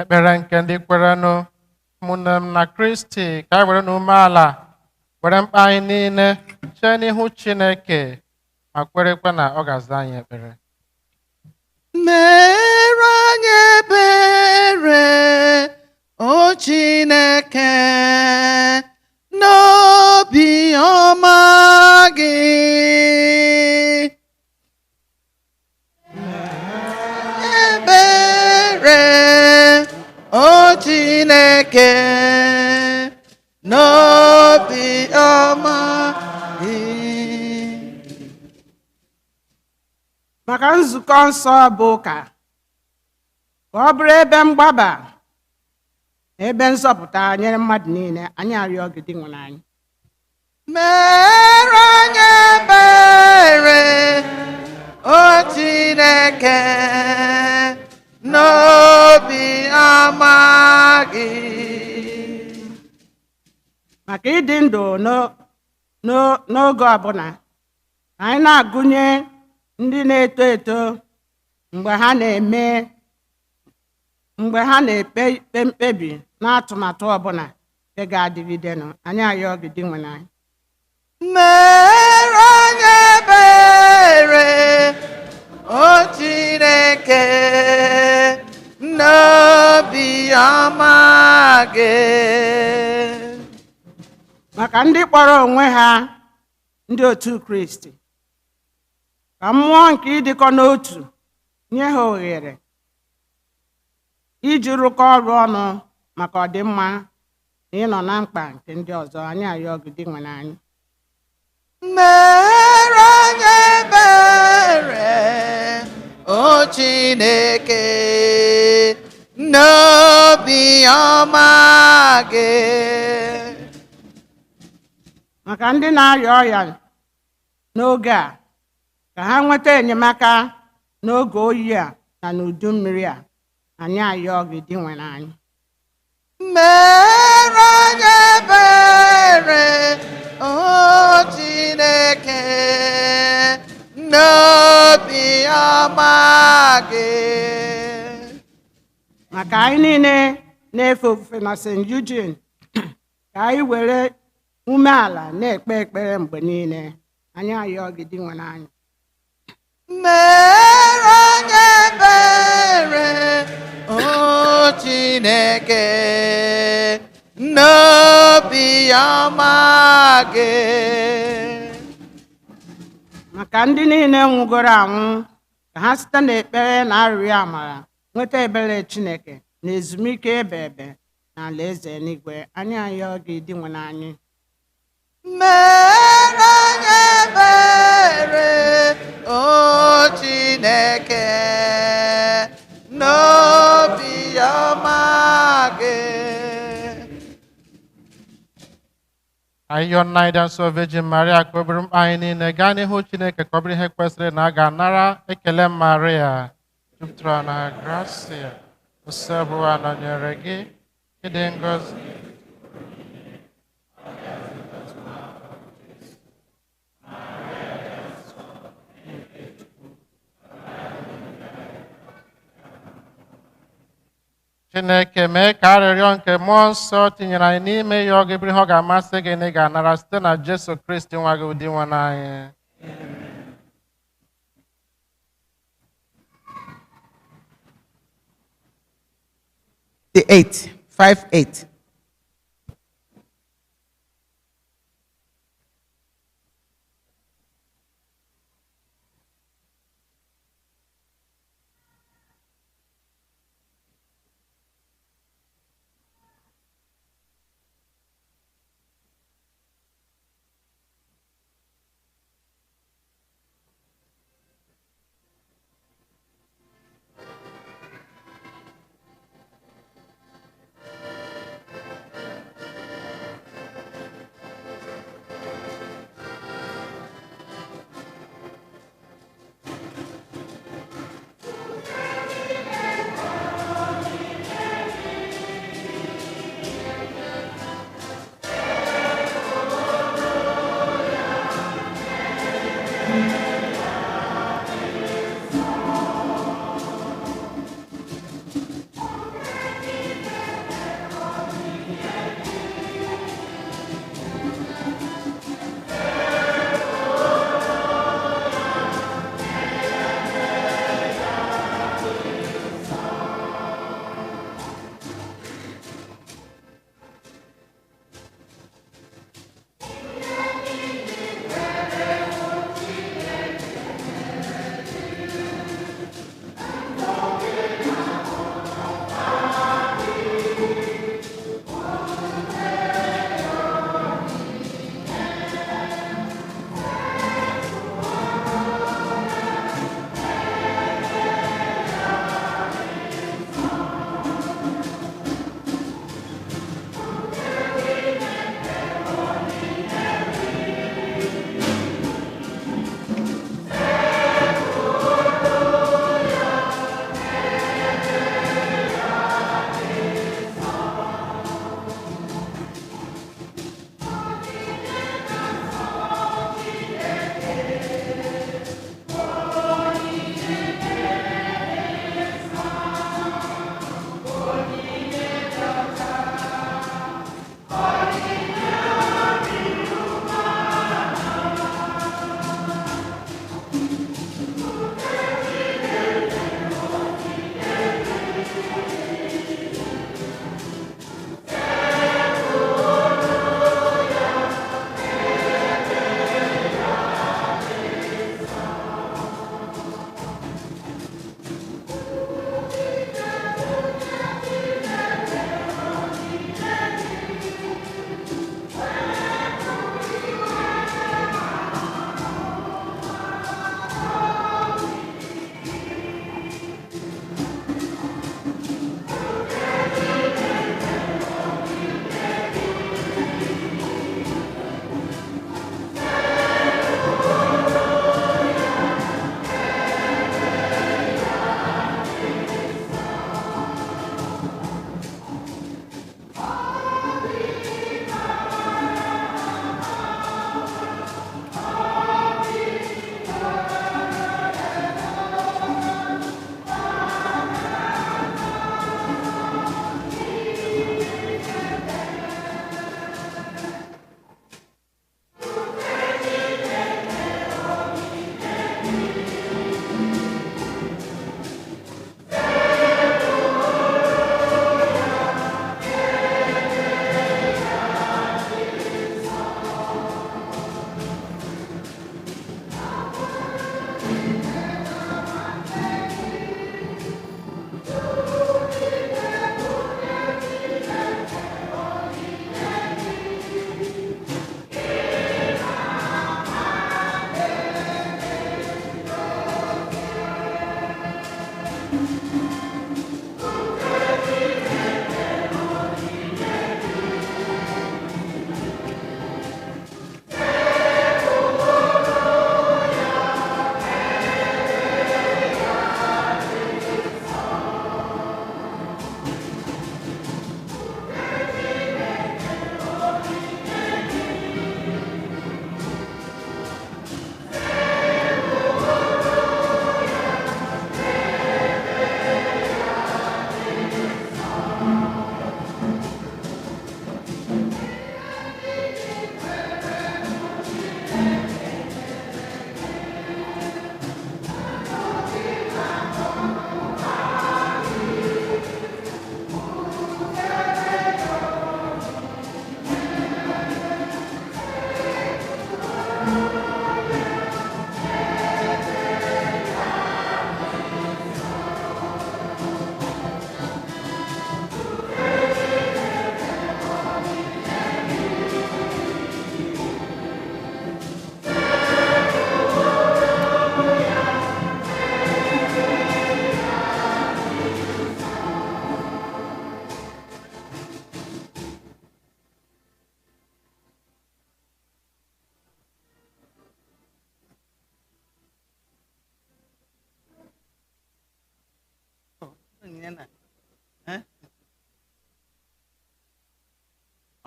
S2: Ekpere nke ndị kwerenụ, ụmụnne m na Kristi, ka anyị were n'umeala were mkpa anyị niile chee n'ihu Chineke ma kwerekwe na ọ ga-aza anyị ekpere.
S4: Mere anyị ebere, o Chineke, n'obi ọma gị. Ebere, o Chineke, n'obi ọma gị.
S5: Maka nzukọ nsọ bụ ụka, ka ọ bụrụ ebe mgbaba, ebe nzọpụta nyere mmadụ niile, anyị arịọ gị Dinwenụ anyị.
S4: Mere anyị ebere, o Chineke, n'obi ọma gị.
S5: Maka ịdị ndụ n'oge ọbụla, anyị na-agụnye ndị na-eto eto mgbe ha na-eme mgbe ha na-ekpe ikpe mkpebi n'atụmatụ ọbụla nke ga-adịgidenụ, anyị arịọ gị Dinwenụ anyị.
S4: Mere anyị ebere, o Chineke, n'obi ọma gị.
S5: Maka ndị kpọrọ onwe ha ndị otu Kristi, ka mmụọ nke ịdịkọ n'otu nye ha ohere iji rụkọ ọrụ ọnụ maka ọdịmma na ịnọ na mkpa nke ndị ọzọ, anyị arịọ gị Dinwenụ anyị.
S4: Mere anyị ebere, o Chineke, n'obi ọma gị.
S5: Maka ndị na-arịa ọrịa n'oge a, ka ha nweta enyemaka n'oge oyi a na n'udu mmiri a, anyị arịọ gị Dinwenụ anyị.
S4: Mere anyị ebere, o Chineke, n'obi ọma gị.
S5: Maka anyị niile na-efe ofufe na St. Eugene, ka anyị were umeala na-ekpe ekpere mgbe niile, anyị arịọ gị Dinwenụ anyị.
S4: Mere anyị ebere, o Chineke, n'obi ọma gị.
S5: Maka ndị niile nwụgoro anwụ, ka ha site n'ekpere na arịrịọ amara nweta ebere Chineke na ezumike ebe ebe na alaeze eluigwe, anyị arịọ gị Dinwenụ anyị.
S4: Mere anyị ebere, o Chineke, n'obi ọma gị.
S2: Anyị yọọ nna anyị dị nsọ Virgin Maria ka o buru mkpa anyị niile gaa n'ihu Chineke ka ọ bụrụ ihe kwesịrị na a ga-anara ekele Maria jupụtara na grasia, Osebụwa nọnyere gị, ịdị ngọzi. Chineke mee ka arịrịọ nke mmụọ nsọ tinyere anyị n'ime ya ọ ga-eburu ihe ọ ga-amasị gị na ị ga-anara site na Jesu Kristi nwa gị ụdị nwa anyị.
S4: The 8, 5, 8.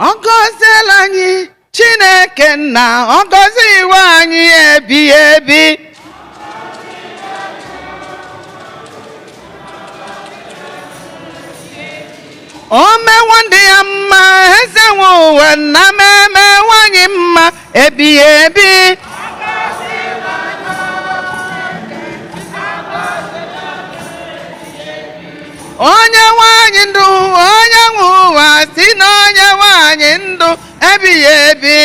S4: Ọ gọziela anyị Chineke nna, ọ gọziwo anyị ebighị ebi. O mewo ndị ya mma, eze nwe ụwa nna m emewo anyị mma ebighị ebi. Onye nwanyị ndụ, onye nwe ụwa, si na onye nwanyị ndụ ebighị ebi.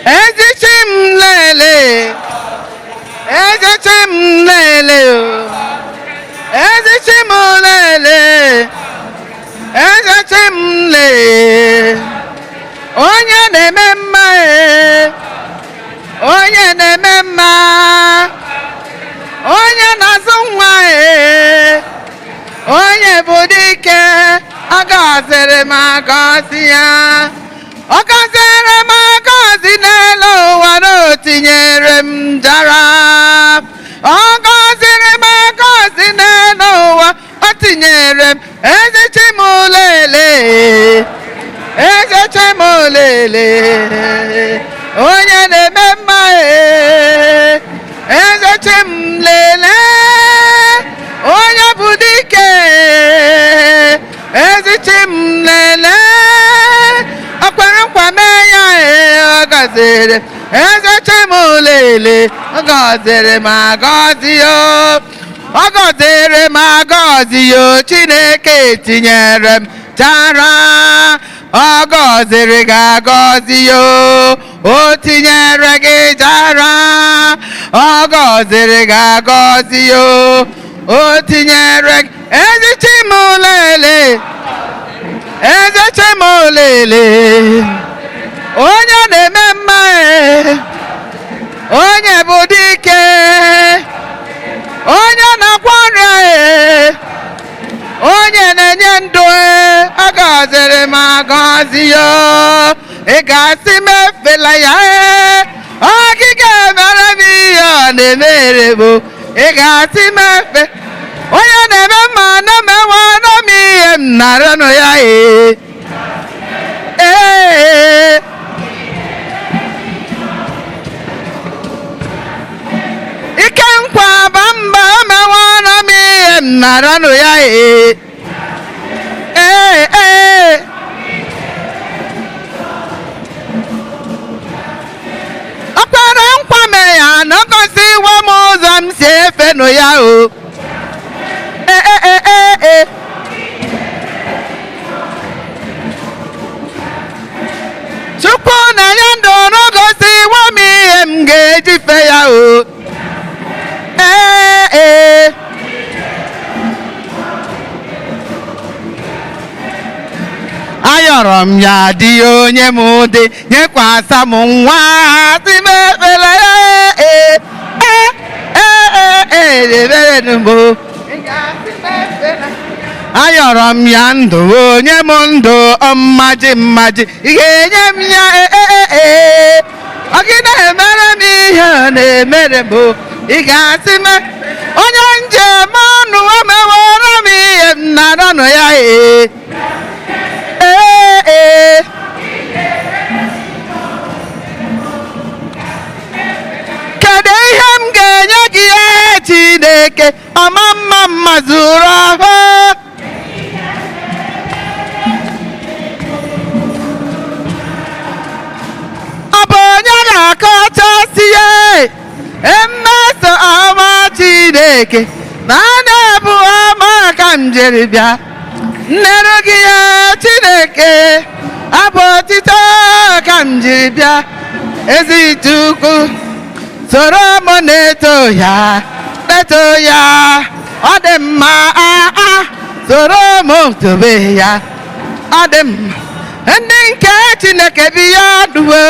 S4: Ezi chi m lele, ezi chi m lele, ezi chi m lele, ezi chi m lele, onye na-eme mma, onye na-eme mma, onye na-azụ nwa, onye bụ dike, ọ gọziri m agọzi ya, ọ gọziri m agọzi n'elu ụwa na o tinyere m jara, ọ gọziri m agọzi n'elu ụwa o tinyere m ezi chi m lele, ezi chi m lele, onye na-eme mma, eze chi m lele, onye bụ dike, ezi chi m lele, ọ kwere nkwa mee ya, ọ gọziri eze chi m lele, ọ gọziri m agọzi yo, ọ gọziri m agọzi yo, Chineke tinyere m jara, ọ gọziri gị agọzi yo, o tinyere gị jara, ọ gọziri gị agọzi yo, o tinyere gị ezi chi m lele, ezi chi m lele, onye na-eme mma, onye bụ dike, onye na-akwa ọrịa, onye na-enye ndụ, ọ gọziri m agọzi yo, ị ga-asị m efela ya, ọgịga emere m ihe ọ na-emere bụ, ị ga-asị m efe, onye na-eme mma na mewana m ihe m naranụ ya, ee. Ike nkwa ba mba emewana m ihe m naranụ ya, ee ee. Ọ kwere nkwa mee ya na ọ gọziwo m ụzọ m si efenụ ya o, ee ee ee. Chukwu na-enye ndụ na ọ gọziwo m ihe m ga-eji fe ya o, ee ee. Ayọrọ m ya dị onye m dị, nyekwasa m nwa, sị m ekpere ya, ee ee ee ee, ebere m o. Ayọrọ m ya ndụ, onye m ndụ mmaji mmaji, ị ga-enye m ya, ee ee. Ọ gị na-emere m ihe ọ na-emere m o, ị ga-asị m onye njem ọnụ emeworo m ihe m naranụ ya, ee ee ee. Kedu ihe m ga-enye gị Chineke ọma mma mma zuru ahụ? Ọ bụ onye ga-akọchasị ya mmeso ọma Chineke na na-ebu ọma ka m jiri bịa nneru gị ya Chineke, abụ otito ka m jiri bịa ezi Chukwu, soro m na-eto ya, na-eto ya, ọ dị mma, aa, soro m tobe ya, ọ dị mma, ndị nke Chineke bi ya duwe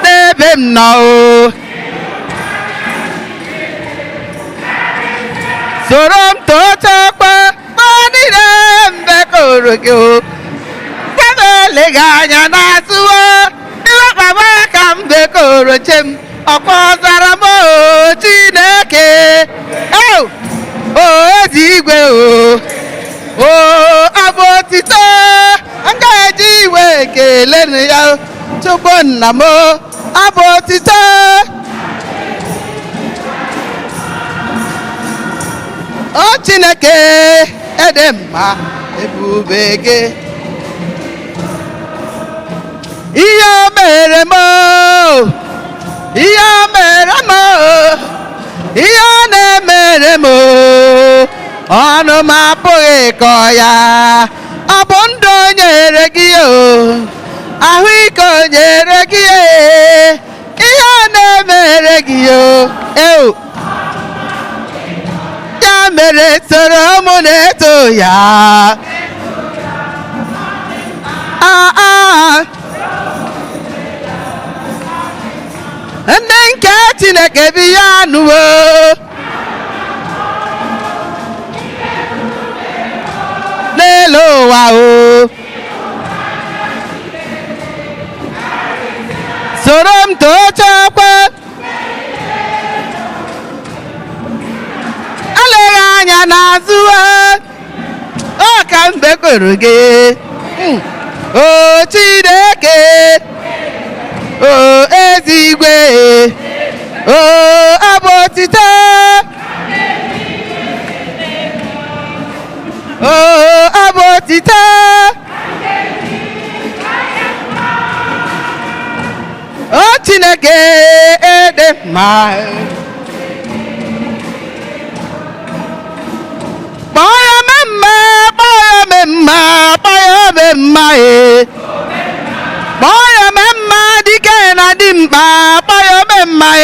S4: n'ebe m nọ o, soro m tochakwa mgbe niile mbe koro gị o, eleghị anya n'azụ o, ịlakpa kpọkọrọ che m ọkwa zara m o Chineke o o ezi igwe o o abụ otito m ga-eji iwe kelee ya Chukwu nna m abụ otito o Chineke ede mma ebube gị ihe o mere m o, ihe o mere m o, ihe ọ na-emere m o, ọnụ m apụghị ịkọ ya ọ bụ ndụ o nyere gị o ahụike o nyere gị e ihe ọ na-emere gị o eo ya mere soro mụ na-eto ya ah. Ndị nke Chineke bi ya nụwo n'elu ụwa o soro m too chekwe eleghị anya n'azụ ọ ka mbe kwere gị o Chineke o ezi igwe o abụ otito o abụ otito o Chineke ede mma kpọọ ya mma kpọọ ya mma kpọọ ya mma e kpọọ ya mma dike na dimkpa kpọọ ya mma e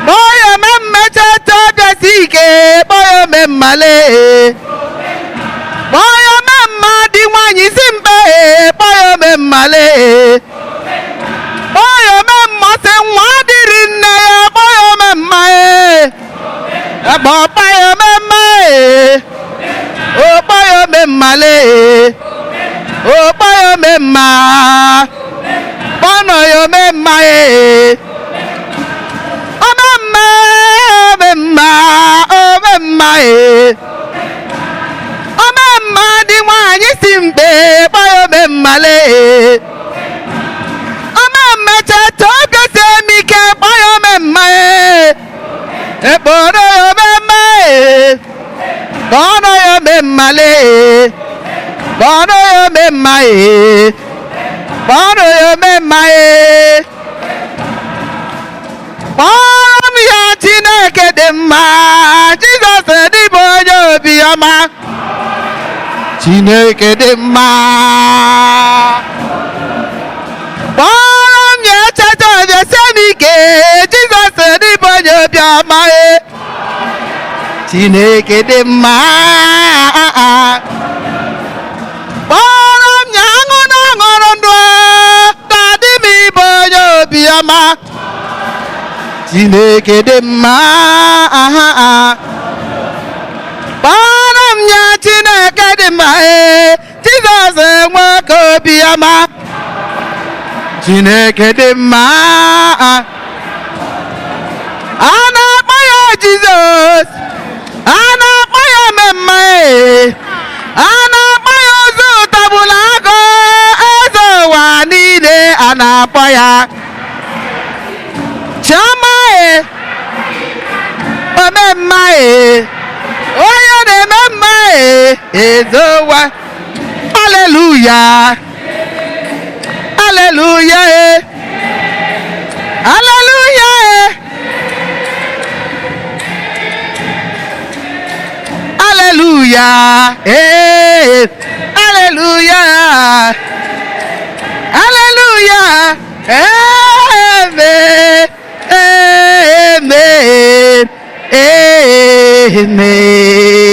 S4: kpọọ ya mma cheta ọbịa si ike kpọọ ya mma lee kpọọ ya mma dị nwanyị si mkpe e kpọọ ya mma lee kpọọ ya mma sị nwa dịrị nne ya kpọọ ya mma e kpọọ ya mma e o kpọọ ya mma lee o kpọọ ya mma kpọnọ ya mma e omemma omemma omemma e omemma dị nwanyị si mkpe kpọọ ya omemma lee omemma cheta oge si eme ike kpọọ ya omemma e ekporo ya omemma e kpọnọ ya omemma lee kpọnọ ya omemma e kpọnọ ya omemma e kpọrọ m ya Chineke dị mma Jizọs dịbụ onye obiọma Chineke dị mma kpọrọ m ya echeta ọbịa sie m ike Jizọs dịbụ onye obiọma e Chineke dị mma kpọrọ m ya aṅụ na aṅụrụ ndụ dadị m ịbụ onye obiọma Chineke dị mma kpọrọ m ya Chineke dị mma ee Jizọs nwoke obiọma Chineke dị mma a na-akpọ ya Jizọs a na-akpọ ya mmemme ee a na-akpọ ya ụzọ ụtọbụla agụ eze ụwa niile a na-akpọ ya Chioma e omemma e onye na-eme mma e ezowa aleluya aleluya e aleluya e aleluya e aleluya aleluya amen. Amen. Amen.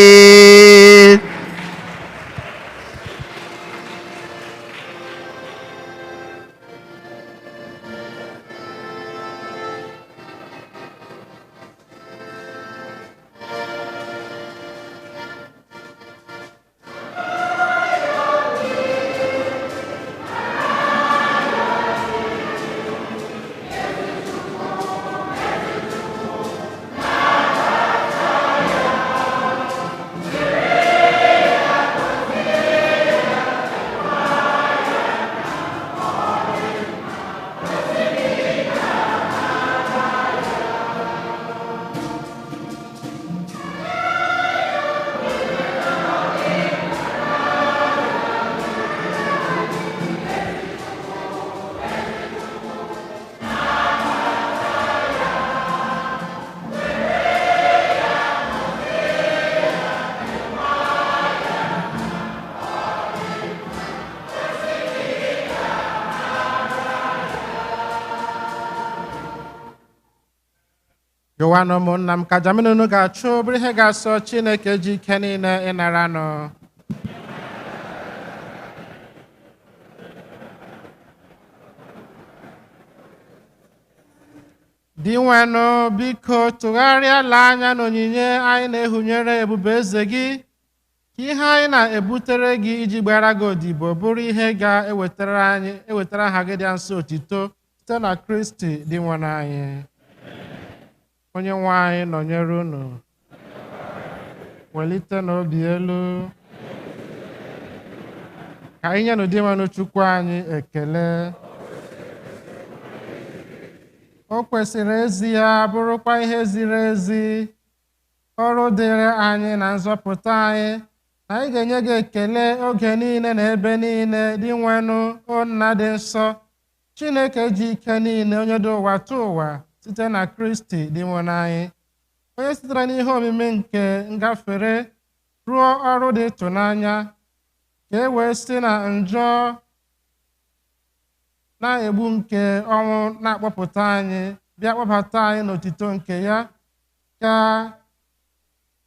S2: Yọwanụ ụmụnna m ka aja mụ na unu ga-achụ bụrụ ihe ga-asọ Chineke ji ike niile ịnaranụ. Dinwenụ, biko tụgharịala anya n'onyinye anyị na-ehunyere ebube eze gị, ka ihe anyị na-ebutere gị iji gbara gị odibo bụrụ ihe ga-ewetara anyị ewetara aha gị dị nsọ otito site na Kristi Dinwenụ anyị. Onye nwe anyị nọnyere unu. Welite n'obi elu. Ka anyị nyenụ Dinwenụ Chukwu anyị ekele. O kwesịrị ezi ya bụrụkwa ihe ziri ezi, ọrụ dịrị anyị na nzọpụta anyị, na anyị ga-enye gị ekele oge niile na ebe niile, Dinwenụ, o Nna dị nsọ, Chineke ji ike niile, onye dị ụwa tụ ụwa, site na Kristi Dinwenụ anyị, onye sitere n'ihe omimi nke ngafere rụọ ọrụ dị ịtụnanya, ka e wee si na njọ na-egbu nke ọnwụ na-akpọpụta anyị, bịa kpọbata anyị n'otito nke ya, ka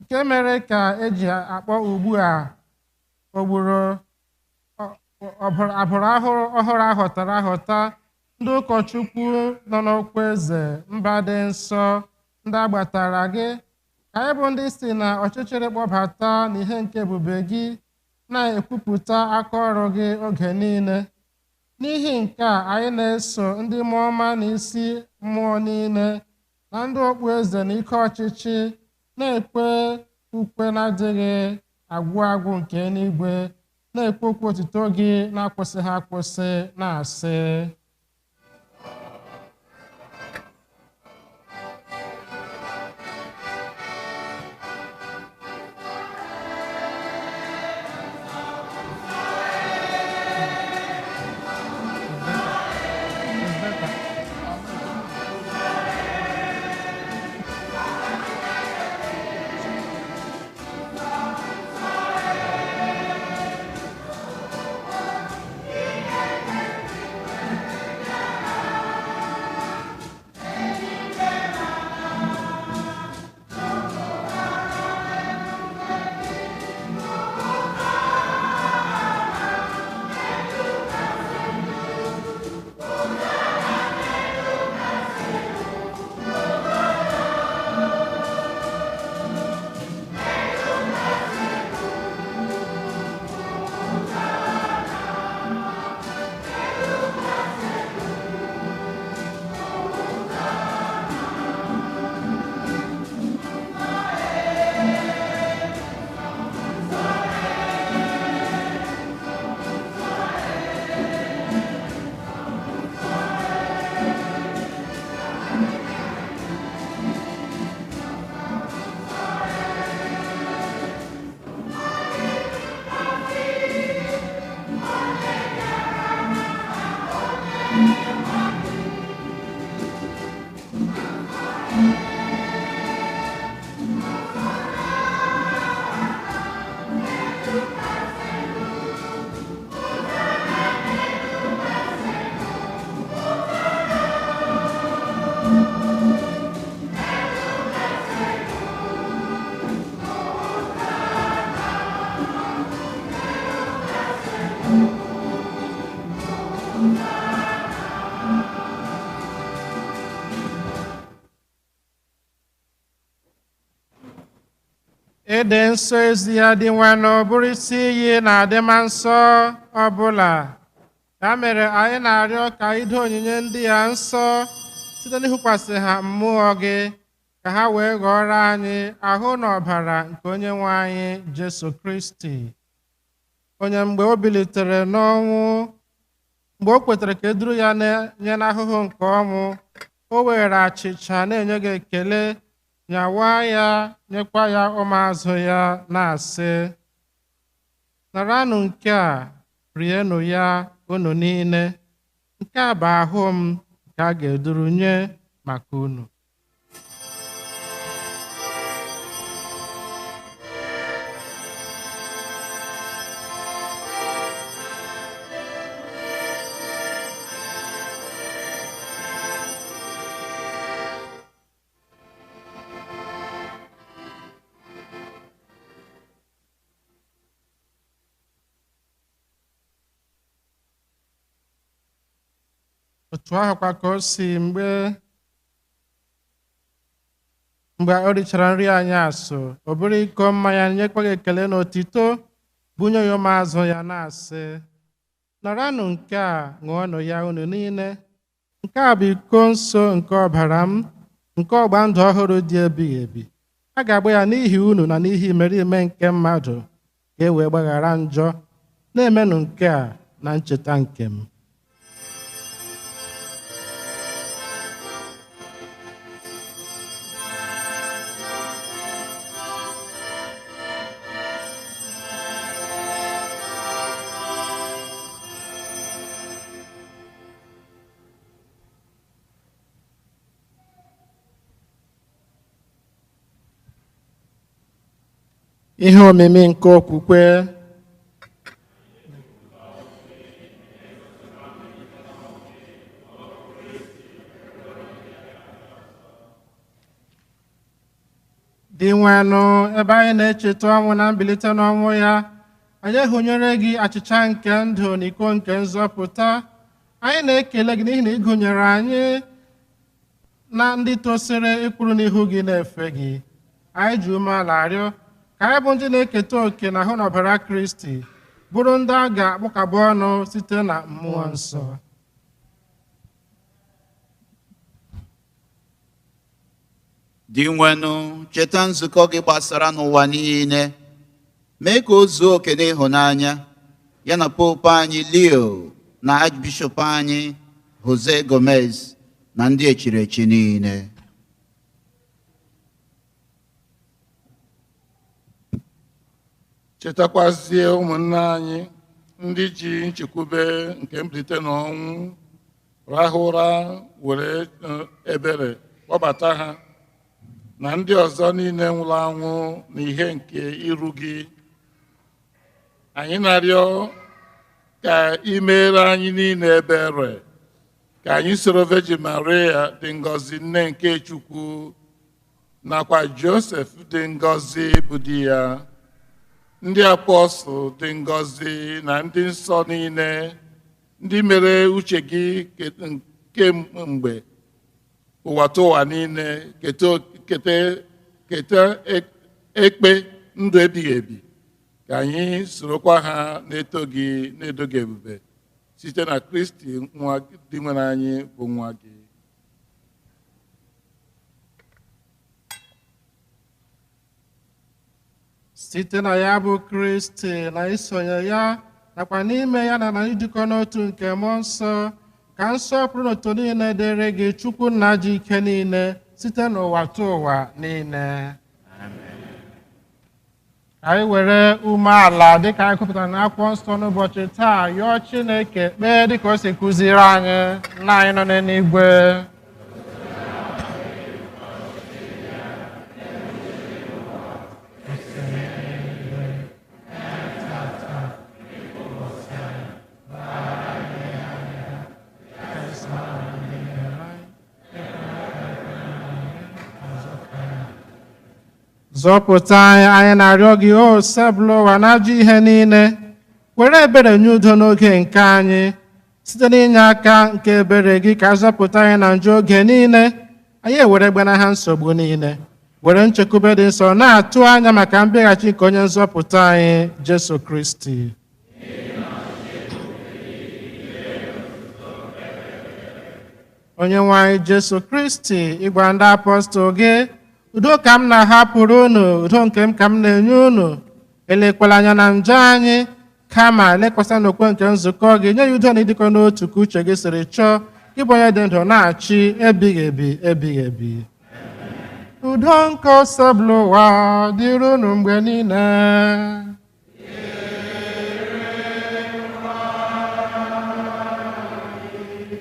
S2: nke mere ka eji akpọ ugbu a ogburu abụrụ ọhụrụ ahọtara ahọta, ndị ụkọchukwu nọ n'okwu eze, mba dị nsọ, ndị agbatara gị, ka anyị bụ ndị si na ọchịchịrị kpọbata n'ihe nke ebube gị, na-ekwupụta aka ọrụ gị oge niile. N'ihi nke a anyị na-eso ndị mmụọ ọma na isi mmụọ niile na ndị okpu eze na ike ọchịchị na-ekpe ukwe na-adịghị agwụ agwụ nke eluigwe, na-ekpe okwu otuto gị na-akwụsịghị akwụsị, na-asị: Ịdị nsọ ezi ya Dinwenụ bụrụ isi iyi na-adịma nsọ ọbụla. Ya mere anyị na-arịọ ka ido onyinye ndị ya nsọ site n'ịhụkwasị ha mmụọ gị, ka ha wee ghọrọ anyị ahụ na ọbara nke onye nwe anyị Jesu Kristi, onye mgbe o bilitere n'ọnwụ, mgbe o kwetara ka e duru ya nye n'ahụhụ nke ọnwụ, o were achịcha na-enye gị ekele, nyawa ya, nyekwa ya ụmụazụ ya, na-asị: naranụ nke a, rienụ ya unu niile, nke a bụ ahụ m nke a ga-eduru nye maka unu. Otu ahụkwa ka o si mgbe o richara nri anyasụ, o buru iko mmanya nyekwa gị ekele na otito, bunye ya ụmụazụ ya na-asị, naranụ nke a ṅụọnụ ya unu niile. Nke a bụ iko nso nke ọbara m, nke ọgba ndụ ọhụrụ dị ebighị ebi. A ga-agba ya n'ihi unu na n'ihi imerime nke mmadụ, ka e wee gbaghara njọ. Na-emenụ nke a na ncheta nke m. Ihe omimi nke okwukwe. Dị nwenụ, ebe anyị na-echeta ọnwụ na mbilite n'ọnwụ ya, anyị hụnyere gị achịcha nke ndụ na iko nke nzọpụta. Anyị na-ekele gị n'ihi na ị gụnyere anyị na ndị tosiri ịkwụrụ n'ihu gị na-efe gị. Anyị ji umeala arịọ ka anyị bụ ndị na-eketa òkè na ahụ na ọbara Kristi, bụrụ ndị a ga-akpụkabụ ọnụ site na mmụọ nsọ.
S6: Dị nwenụ, cheta nzukọ gị gbasara n'ụwa niile, mee ka o zuo oke n'ịhụnanya ya na Pope anyị Leo na Archbishop anyị Jose Gomez na ndị echiri echi niile.
S7: Chetakwazie ụmụnne anyị ndị ji nchekwube nke mbilite n'ọnwụ rahụ ụra, were ebere kpọbata ha na ndị ọzọ niile nwụrụ anwụ n'ihe nke iru gị. Anyị na-arịọ ka ị meere anyị niile ebere, ka anyị soro Virgin Maria dị ngọzi nne nke Chukwu nakwa Joseph dị ngọzi bụ di ya, ndị apọstụl dị ngọzi na ndị nsọ niile, ndị mere uche gị kemgbe ụwa tụwa niile, keta ekpe ndụ ebighị ebi, ka anyị sorokwa ha na-eto gị na-edo gị ebube site na Kristi nwa dị nwere anyị bụ nwa gị.
S2: Site na ya bụ Kristi na isonye ya nakwa n'ime ya na idukọ n'otu nke mmụọ nsọ, ka nsọpụrụ n'otu niile dịrị gị Chukwu nna ji ike niile site n'ụwa tụ ụwa niile. Ka anyị were umeala dịka anyị kwupụtara n'akwụkwọ nsọ n'ụbọchị taa yọọ Chineke kpee dịka o si kụziri anyị. Nna anyị nọ n'eluigwe, zọpụta anyị, anyị na-arịọ gị, o sebụlụ ụwa na ajọ ihe niile, were ebere nye udo n'oge nke anyị, site n'inye aka nke ebere gị ka zọpụta anyị na njọ oge niile, anyị ewere gbanaha nsogbu niile, were nchekwube dị nsọ na-atụ anya maka mbịaghachi nke onye nzọpụta anyị Jesu Kristi. Onye nwe anyị Jesu Kristi, ịgwa ndị apọstụl gị, udo ka m na-ahapụrụ unu, udo nke m ka m na-enye unu. Elekwala anya na njọ anyị, kama lekwasị n'okwe nke nzukọ gị, nye ya udo na ịdịkọ n'otu ka uche gị siri chọọ, gị bụ onye dị ndụ na-achị ebighị ebi ebighị ebi. Udo nke osebụlụ ụwa dịrị unu mgbe niile.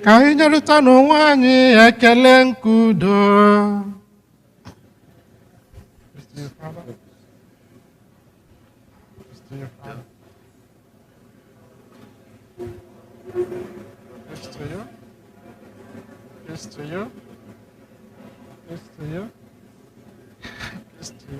S2: Ka anyị nyerịta n'onwe anyị ekele nke udo. This to you. This to you. This to you. This to you.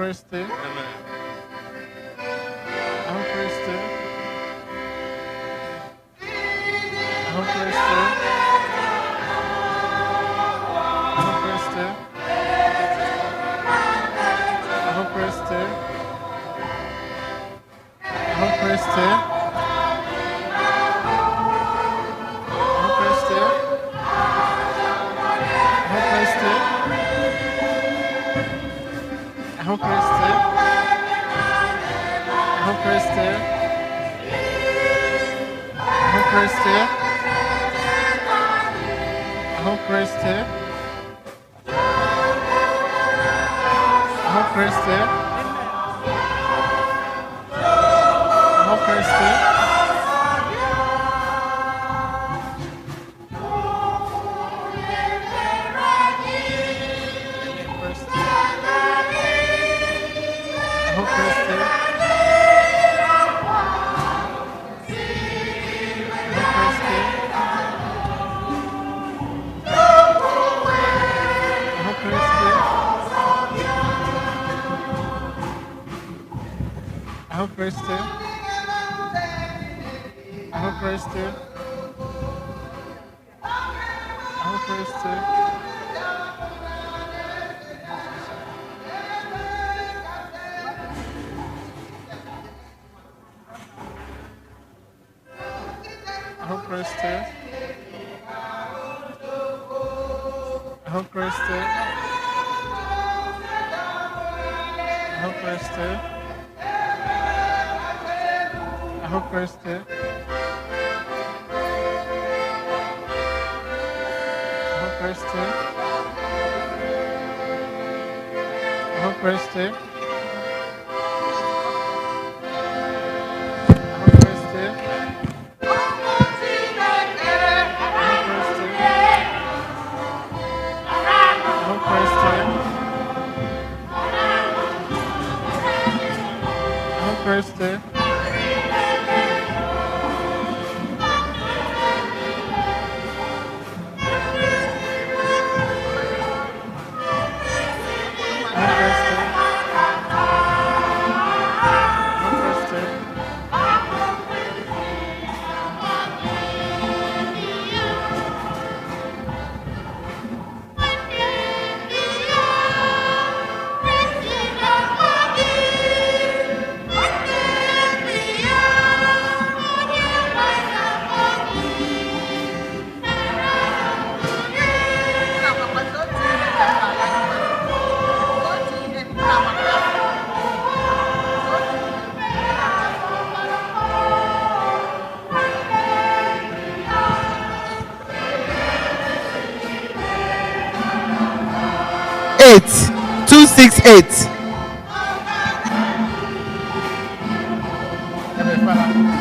S2: Kristi. Ahụ Kristi. Ahụ Kristi. Ahụ Kristi. Ahụ Kristi. Ahụ Kristi. Ahụ Kristi. Ahụ Kristi. Ahụ Kristi. Ahụ Kristi. Ahụ Kristi. Ahụ Kristi. Ahụ Kristi. Ahụ Kristi. Kristi. Ahụ Kristi. Ahụ Kristi. Ahụ Kristi. Ahụ Kristi. Ahụ Kristi. Ahụ Kristi. Ahụ Kristi. Ahụ Kristi. Ahụ Kristi. Ahụ Kristi. Ahụ Kristi. Ahụ Kristi. Ahụ Kristi. Ahụ Kristi. Ahụ Kristi. Ahụ Kristi. Ahụ Kristi. Ahụ Kristi.
S4: 8 268.
S2: Ebe fara.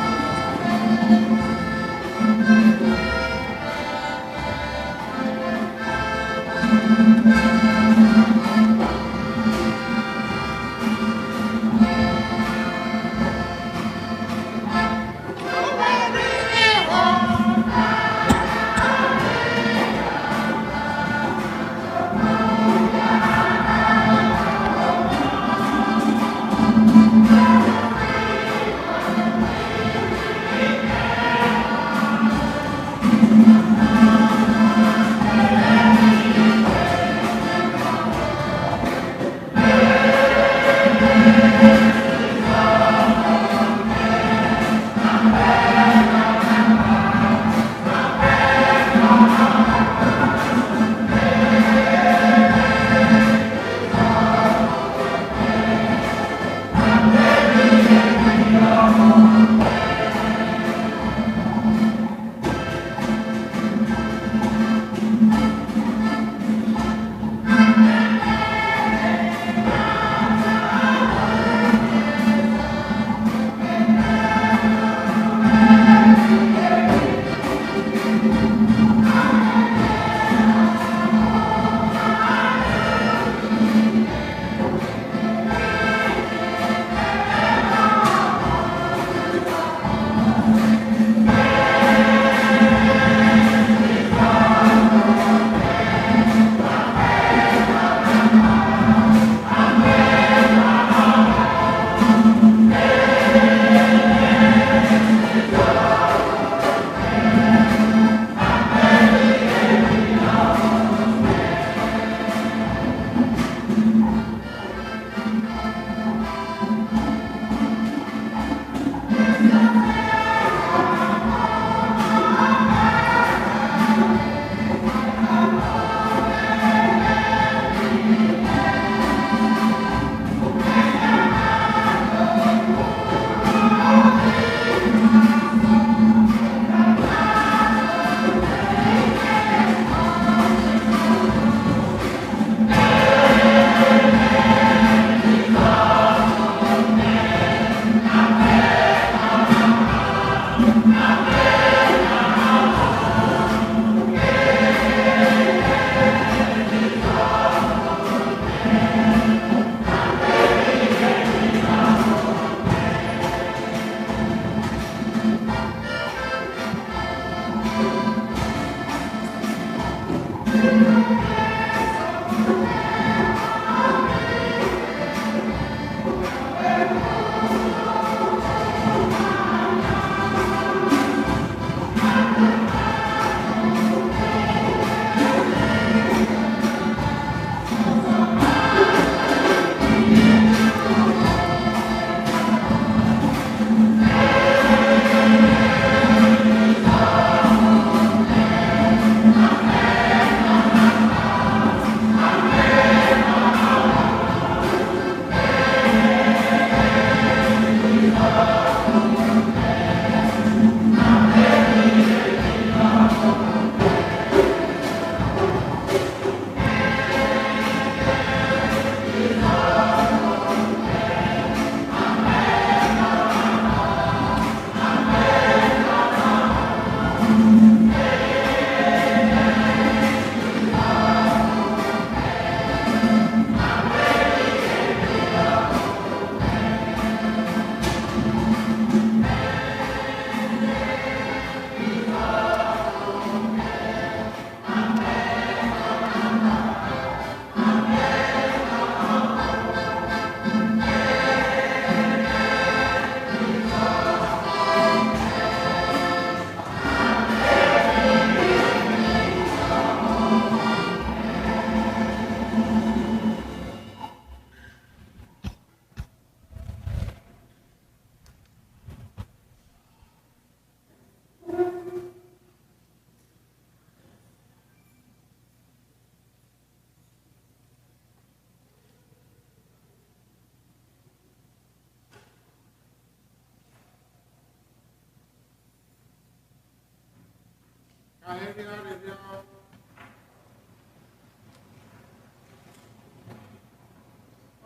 S8: Ka anyị rịọ arịrịọ.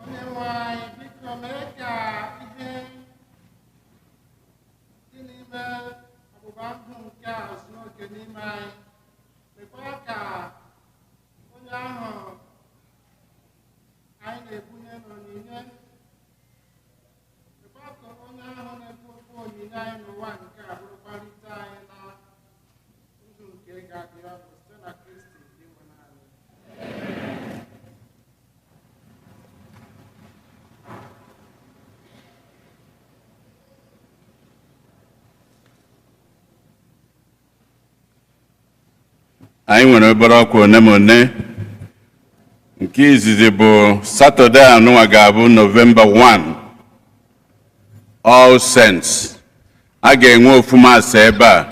S8: Onye nwe anyị, biko mee ka ihe dị n'ime ọgbụgba ndụ nke a zuo oke n'ime anyị, mekwa ka onye ahụ anyị na-ebunye n'onyinye, mekwa ka onye ahụ na-ekwu okwu onyinye anyị n'ụwa nke a bụrụkwarịta anyị na ndụ nke ga-adị ọnụ site na Kristi Dinwenụ anyị.
S1: Anyị nwere obere ọkwa one ma one. Nke izizi bụ Satọde anụnwa ga-abụ Nọvemba 1, All Saints. A ga-enwe ofu maasị ebe a.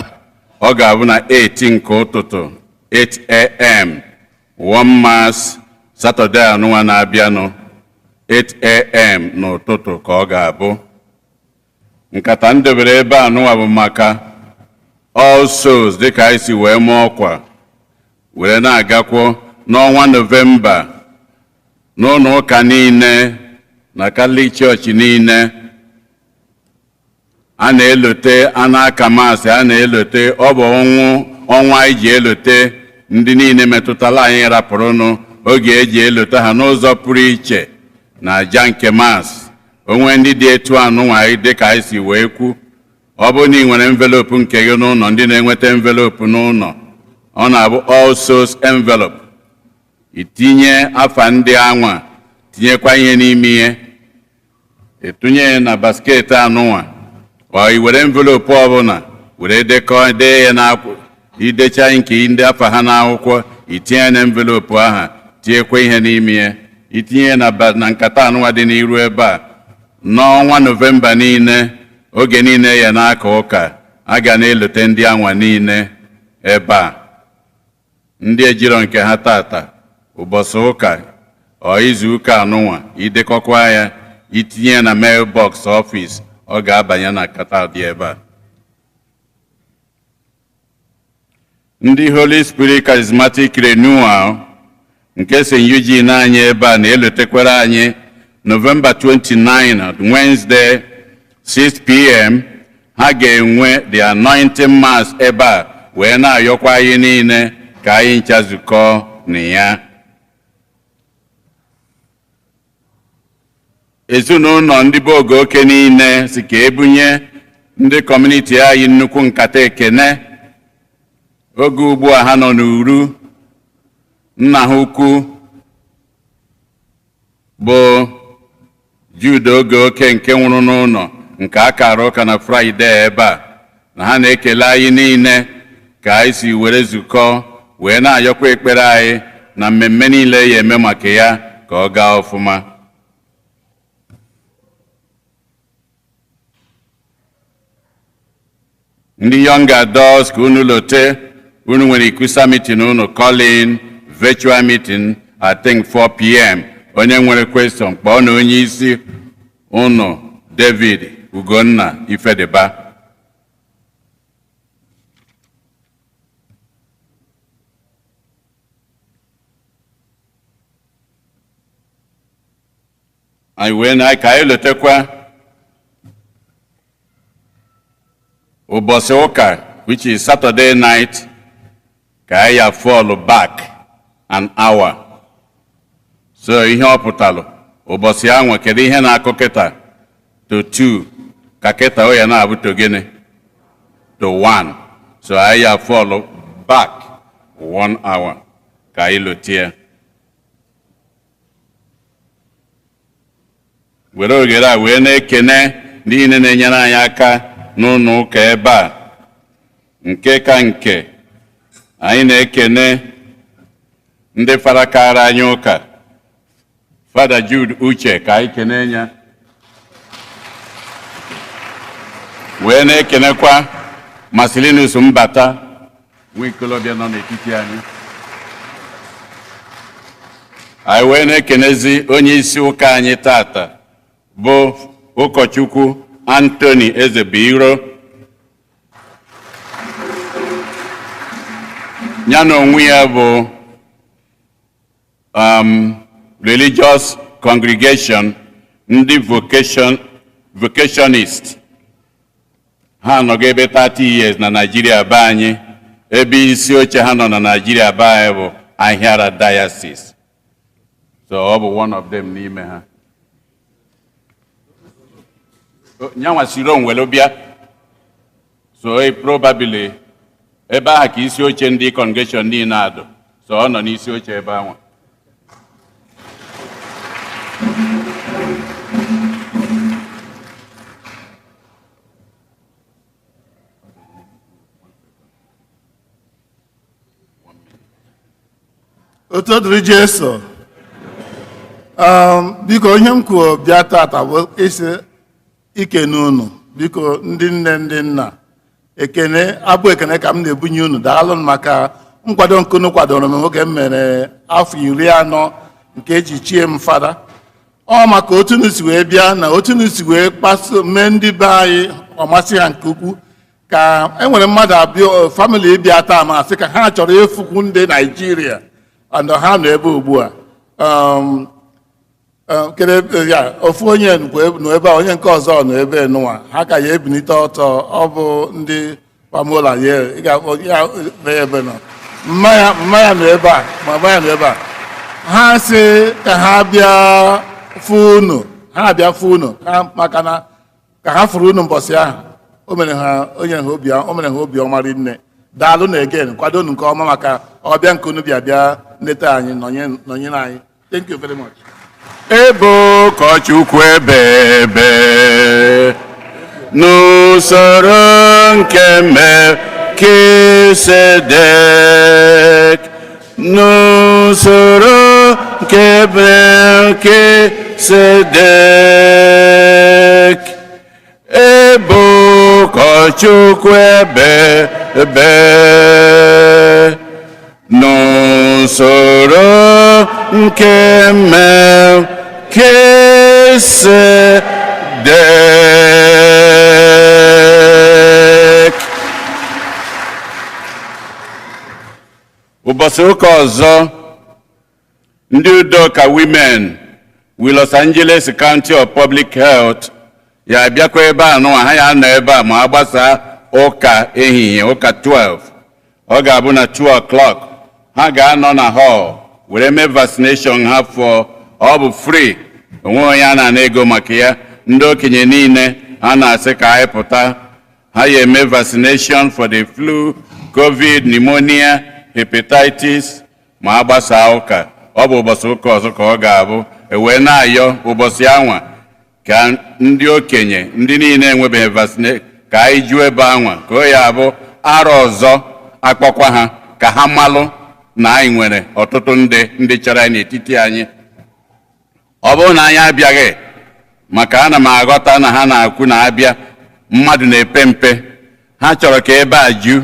S1: Ọ ga-abụ na 8 nke ụtụtụ, 8 a.m., one mass, Satọde anụnwa na-abịanụ, 8 a.m. n'ụtụtụ ka ọ ga-abụ. Nkata m dobere ebe anụnwa bụ maka All Souls, dịka anyị si wee mụọ ọkwa were na-agakwuo n'ọnwa Nọvemba n'ụlọ ụka niile na Katọlik chọọchị niile. A na-elote, a na-aka maasị, a na-elote. Ọ bụ ọnwụ ọnwa anyị ji elote ndị niile metụtara anyị rapụrụnụ, oge eji elote ha n'ụzọ pụrụ iche na aja nke maasị. Onwe ndị dị etu anụnwa anyị, dịka anyị si wee kwu, ọ bụrụ na ị nwere envelope nke gị n'ụlọ, ndị na-enweta envelope n'ụlọ, ọ na-abụ All Souls envelope, itinye afa ndị anwa, tinyekwa ihe n'ime ihe, ịtụnye ya na basket anụnwa, ọ i were envelope ọbụla were dekọọ, dee ya n'akwụkwọ. Idecha nke ndị afa ha n'akwụkwọ, itinye na envelope aha, tinyekwa ihe n'ime ya, itinye ya na nkata anụnwa dị n'iru ebe a. N'ọnwa Nọvemba niile, oge niile ya n'aka ụka, a ga na-elote ndị anwa niile ebe a. Ndị ejiro nke ha tata, ụbọchị ụka ọ izu ụka anụnwa, idekọkwa ya, itinye na mailbox office, ọ ga-abanye na nkata dị ebe a. Ndị Holy Spirit Charismatic Renewal nke St. Eugene anyị ebe a na-elotekwara anyị November 29, Wednesday, 6 p.m., ha ga-enwe the anointing mass ebe a, wee na-ayọkwa anyị niile ka anyị ncha zukọ na ya. Ezinụlọ ndị be Ogoke niile si ka ebunye ndị community anyị nnukwu nkata ekene. Oge ugbu a ha nọ n'uru nna ha ukwu bụ Jude Ogoke nke nwụrụ n'ụlọ nke a kara ụka na Fraịde ebe a, na ha na-ekele anyị niile ka anyị si were zukọ, wee na-ayọkwa ekpere anyị na mmemme niile ya eme maka ya ka ọ gaa ọfụma. Ndị young adults, ka unu lote, unu nwere ikusa meeting unu, calling virtual meeting, I think 4 p.m. Onye nwere question, kpọọ na onye isi unu, David Ugonna Ifediba. Anyị wee na ka anyị lotekwa ụbọchị ụka, which is Saturday night, ka anyị ya fall back an hour. So ihe ọ pụtalụ ụbọchị anwa, kedu ihe na-akụ kịta? To 2 ka kịta o ya na-abụ to gịnị? To 1. So anyị ya fall back one hour, ka anyị lotie. Were oghere a wee na-ekene ndị niile na-enyere anyị aka n'ụlọ ụka ebe a. Nke ka nke, anyị na-ekene ndị farakara anyị ụka, Fada Jude Uche, ka anyị kene ya, wee na-ekenekwa Marcelinus Mbata, nwa ikolobịa nọ n'etiti anyị. Anyị wee na-ekenezi onye isi ụka anyị tata, bụ ụkọchukwu Anthony Ezebiro. Ya na onwe ya bụ religious congregation ndị vocationist. Ha nọgo ebe 30 years na Nigeria be anyị. Ebe isi oche ha nọ na Nigeria be anyị bụ Ahiara Diocese. So ọ bụ one of them n'ime ha. Nyanwa siri onwere bịa. So probably ebe ahụ ka isi oche ndị congregation niile adụ. So ọ nọ n'isi oche ebe ahụ.
S7: Otu dịrị Jesu. Biko ihe m kwuo bịa tata bụ isi ikene unu. Biko ndị nne ndị nna, ekene abụ ekene ka m na-ebunye unu. Daalụ maka nkwado nke unu kwadoro m oge m mere afọ 40 nke eji chie m fada. Ọ maka otu unu si wee bịa na otu unu si wee kpaso mee ndị be anyị ọmasị ha nke ukwuu. Ka e nwere mmadụ abịa famili bịa taa ma sị ka ha chọrọ ịfụkwu ndị Naijiria and ha nọ ebe ugbu a. Ya ofu onye nọ ebe a, onye nke ọzọ nọ ebe nụwa, ha ka ya ebilite ọtọ. Ọ bụ ndị pamola ya ebe nọ mmanya nọ ebe a, ma mmanya nọ ebe a. Ha sị ka ha bịa fụ unu, ha bịa fụ unu maka na ka ha fụrụ unu mbọsị ahụ. O mere ha obi ọma rinne. Daalụ na again, kwado unu nke ọma maka ọbịa nke unu bịa bịa nleta anyị, nọnyere anyị. Thank you very much.
S1: Ebe ụkọchukwu ebe ebe n'usoro nke Melkisedek, n'usoro nke Melkisedek, ebe ụkọchukwu ebe ebe n'usoro nke Melkisedek. Ụbọchị ụka ọzọ, ndị Udoka Women with Los Angeles County of Public Health ya abịakwa ebe a nụwa. Ha ya nọ ebe a ma a gbasaa ụka ehihie, ụka 12. Ọ ga-abụ na 2 o'clock. Ha ga-anọ na hall were mee vaccination ha fọ. Ọ bụ free, onwe onye a na-ana ego maka ya. Ndị okenye niile ha na-asị ka anyị pụta. Ha ya eme vaccination for the flu, covid, pneumonia, hepatitis ma a gbasaa ụka. Ọ bụ ụbọchị ụka ọzọ ka ọ ga-abụ. E wee na-ayọ ụbọchị anwa ka ndị okenye ndị niile enwebeghị vaccination ka anyị juo ebe anwa, ka ọ ya abụ arọ ọzọ akpọkwa ha ka ha malụ na anyị nwere ọtụtụ ndị chọrọ anyị n'etiti anyị. Ọ bụrụ na anyị abịaghị, maka ana m aghọta na ha na-akwu na abịa mmadụ na-epe mpe, ha chọrọ ka ebe a ju.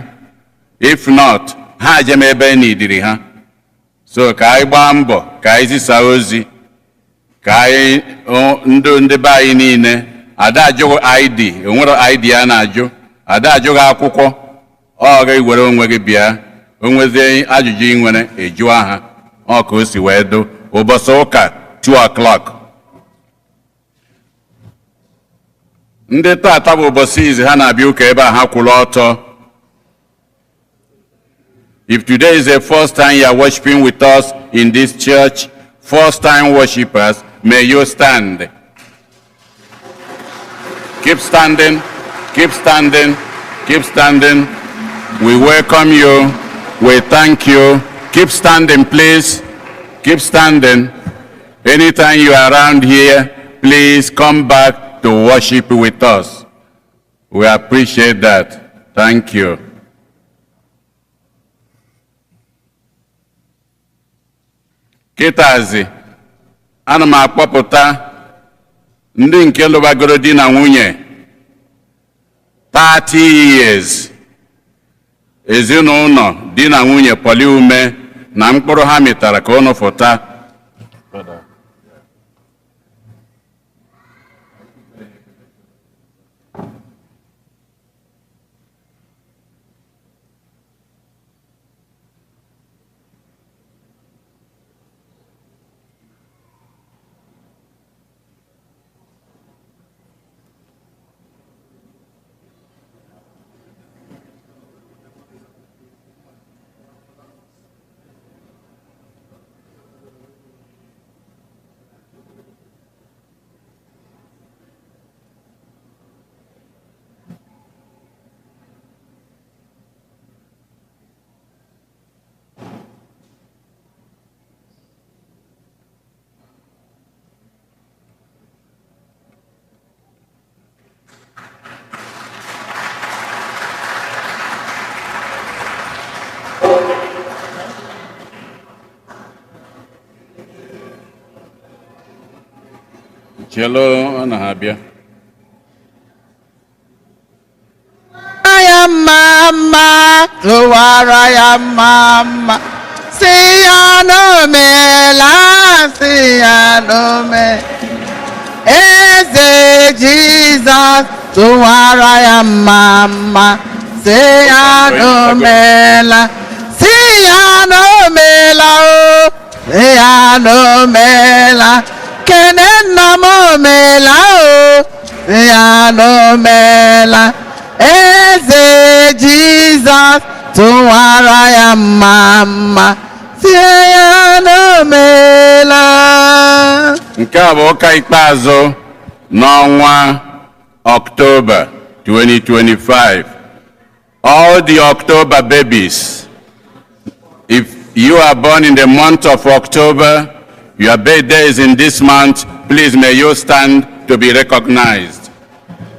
S1: If not, ha jem ebe n'idiri ha. So ka anyị gbaa mbọ ka anyị zisaa ozi ka anyị ndị be anyị niile. Ada ajụghị ID, onwere ID a na-ajụ, ada ajụghị akwụkwọ. Ọ ga were onwe gị bịa, o nwezie ajụjụ ị nwere ejụọ ha. Ọ ka o si wee do ụbọchị ụka 2 o'clock. Ndị tata bụ ụbọchị izi ha na-abịa ụka ebe a, ha kwụrụ ọtọ. If today is the first time you are worshiping with us in this church, first time worshipers, may you stand. Keep standing, keep standing, keep standing. We welcome you. We thank you. Keep standing, please. Keep standing. Anytime you are around here, please come back to worship with us. We appreciate that. Thank you. Kịtazi, ana m akpọpụta ndị nke lụbagoro di na nwunye 30 years, ezinụlọ di na nwunye pọli ume na mkpụrụ ha mịtara ka unu fụta. Chelo, ọ na-abịa.
S4: Ya mma mma, tụwara ya mma mma, si ya n'omela, si ya n'ome. Eze Jizọs, tụwara ya mma mma, si ya n'omela, si ya n'omela o, si ya n'omela. Kene nna m omela o, si ya n'omela. Eze Jizọs, tụwara ya mma mma, sie ya n'omela.
S1: Nke a bụ ụka ikpeazụ n'ọnwa October 2025. All the October babies, if you are born in the month of October, your birthday is in this month, please may you stand to be recognized.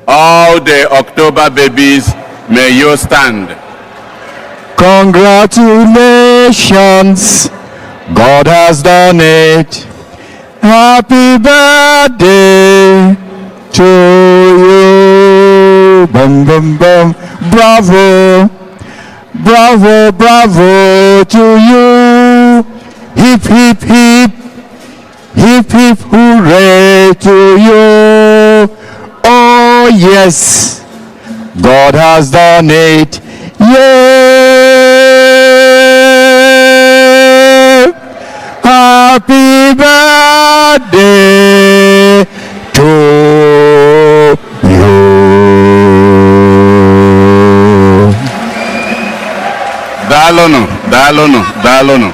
S1: All the October babies, may you stand.
S9: Congratulations, God has done it. Happy birthday to you. Bum, bum, bum. Bravo, bravo, bravo to you. Hip, hip, hip. Hip, hip, hooray to you. Oh, yes, God has done it. Yeah. Happy birthday to you.
S1: Daalụnụ, daalụnụ, daalụnụ.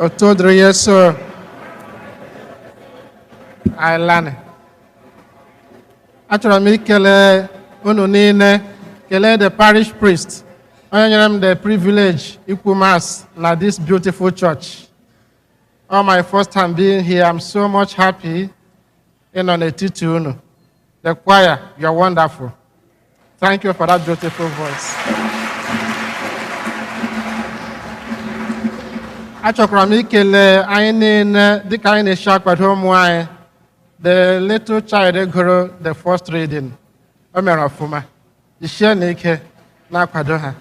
S8: Otuto dịrị Yesu. Ailani. Achọrọ m ikele unu niile, kelee the parish priest, onye nyere m the privilege ikwu mass na this beautiful church. All my first time being here, I'm so much happy ịnọ n'etiti unu. The choir, you're wonderful. Thank you for that beautiful voice. Achọkwara m ikele anyị niile dịka anyị na-esi akwado ụmụ anyị. The little child gụrụ the first reading, o mere ọfụma. Jisie na ike na-akwado ha.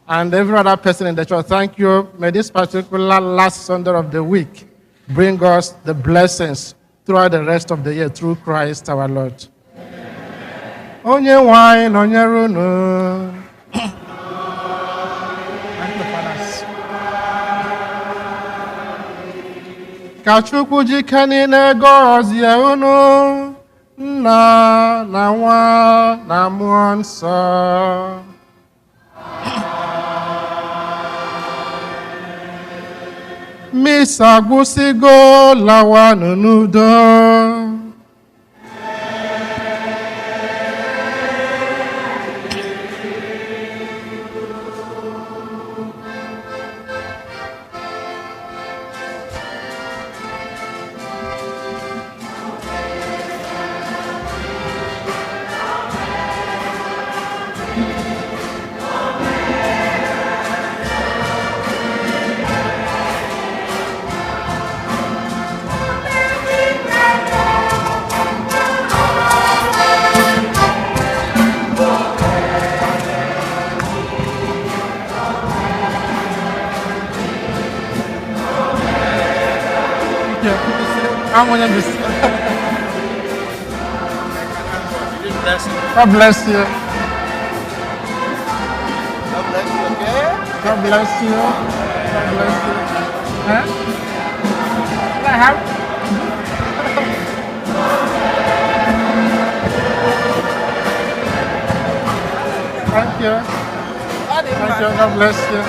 S8: And every other person in the church, thank you. May this particular last Sunday of the week bring us the blessings throughout the rest of the year through Christ our Lord. Onye nwe anyị nọnyere unu. Thank you, fathers. Ka Chukwu jike niile gọzie unu, Nna na Nwa na Mmụọ Nsọ. Misa gwụsịgo, lawanụ n'udo. Thank you. I'm gonna be. God bless you.
S6: God bless you, okay?
S8: God bless you. God bless you. Huh? Can I have? Thank you. Thank you. God bless you.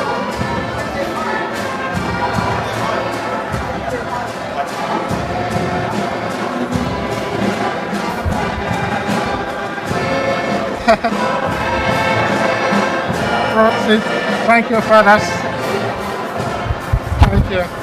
S8: Thank you, fathers. Thank you.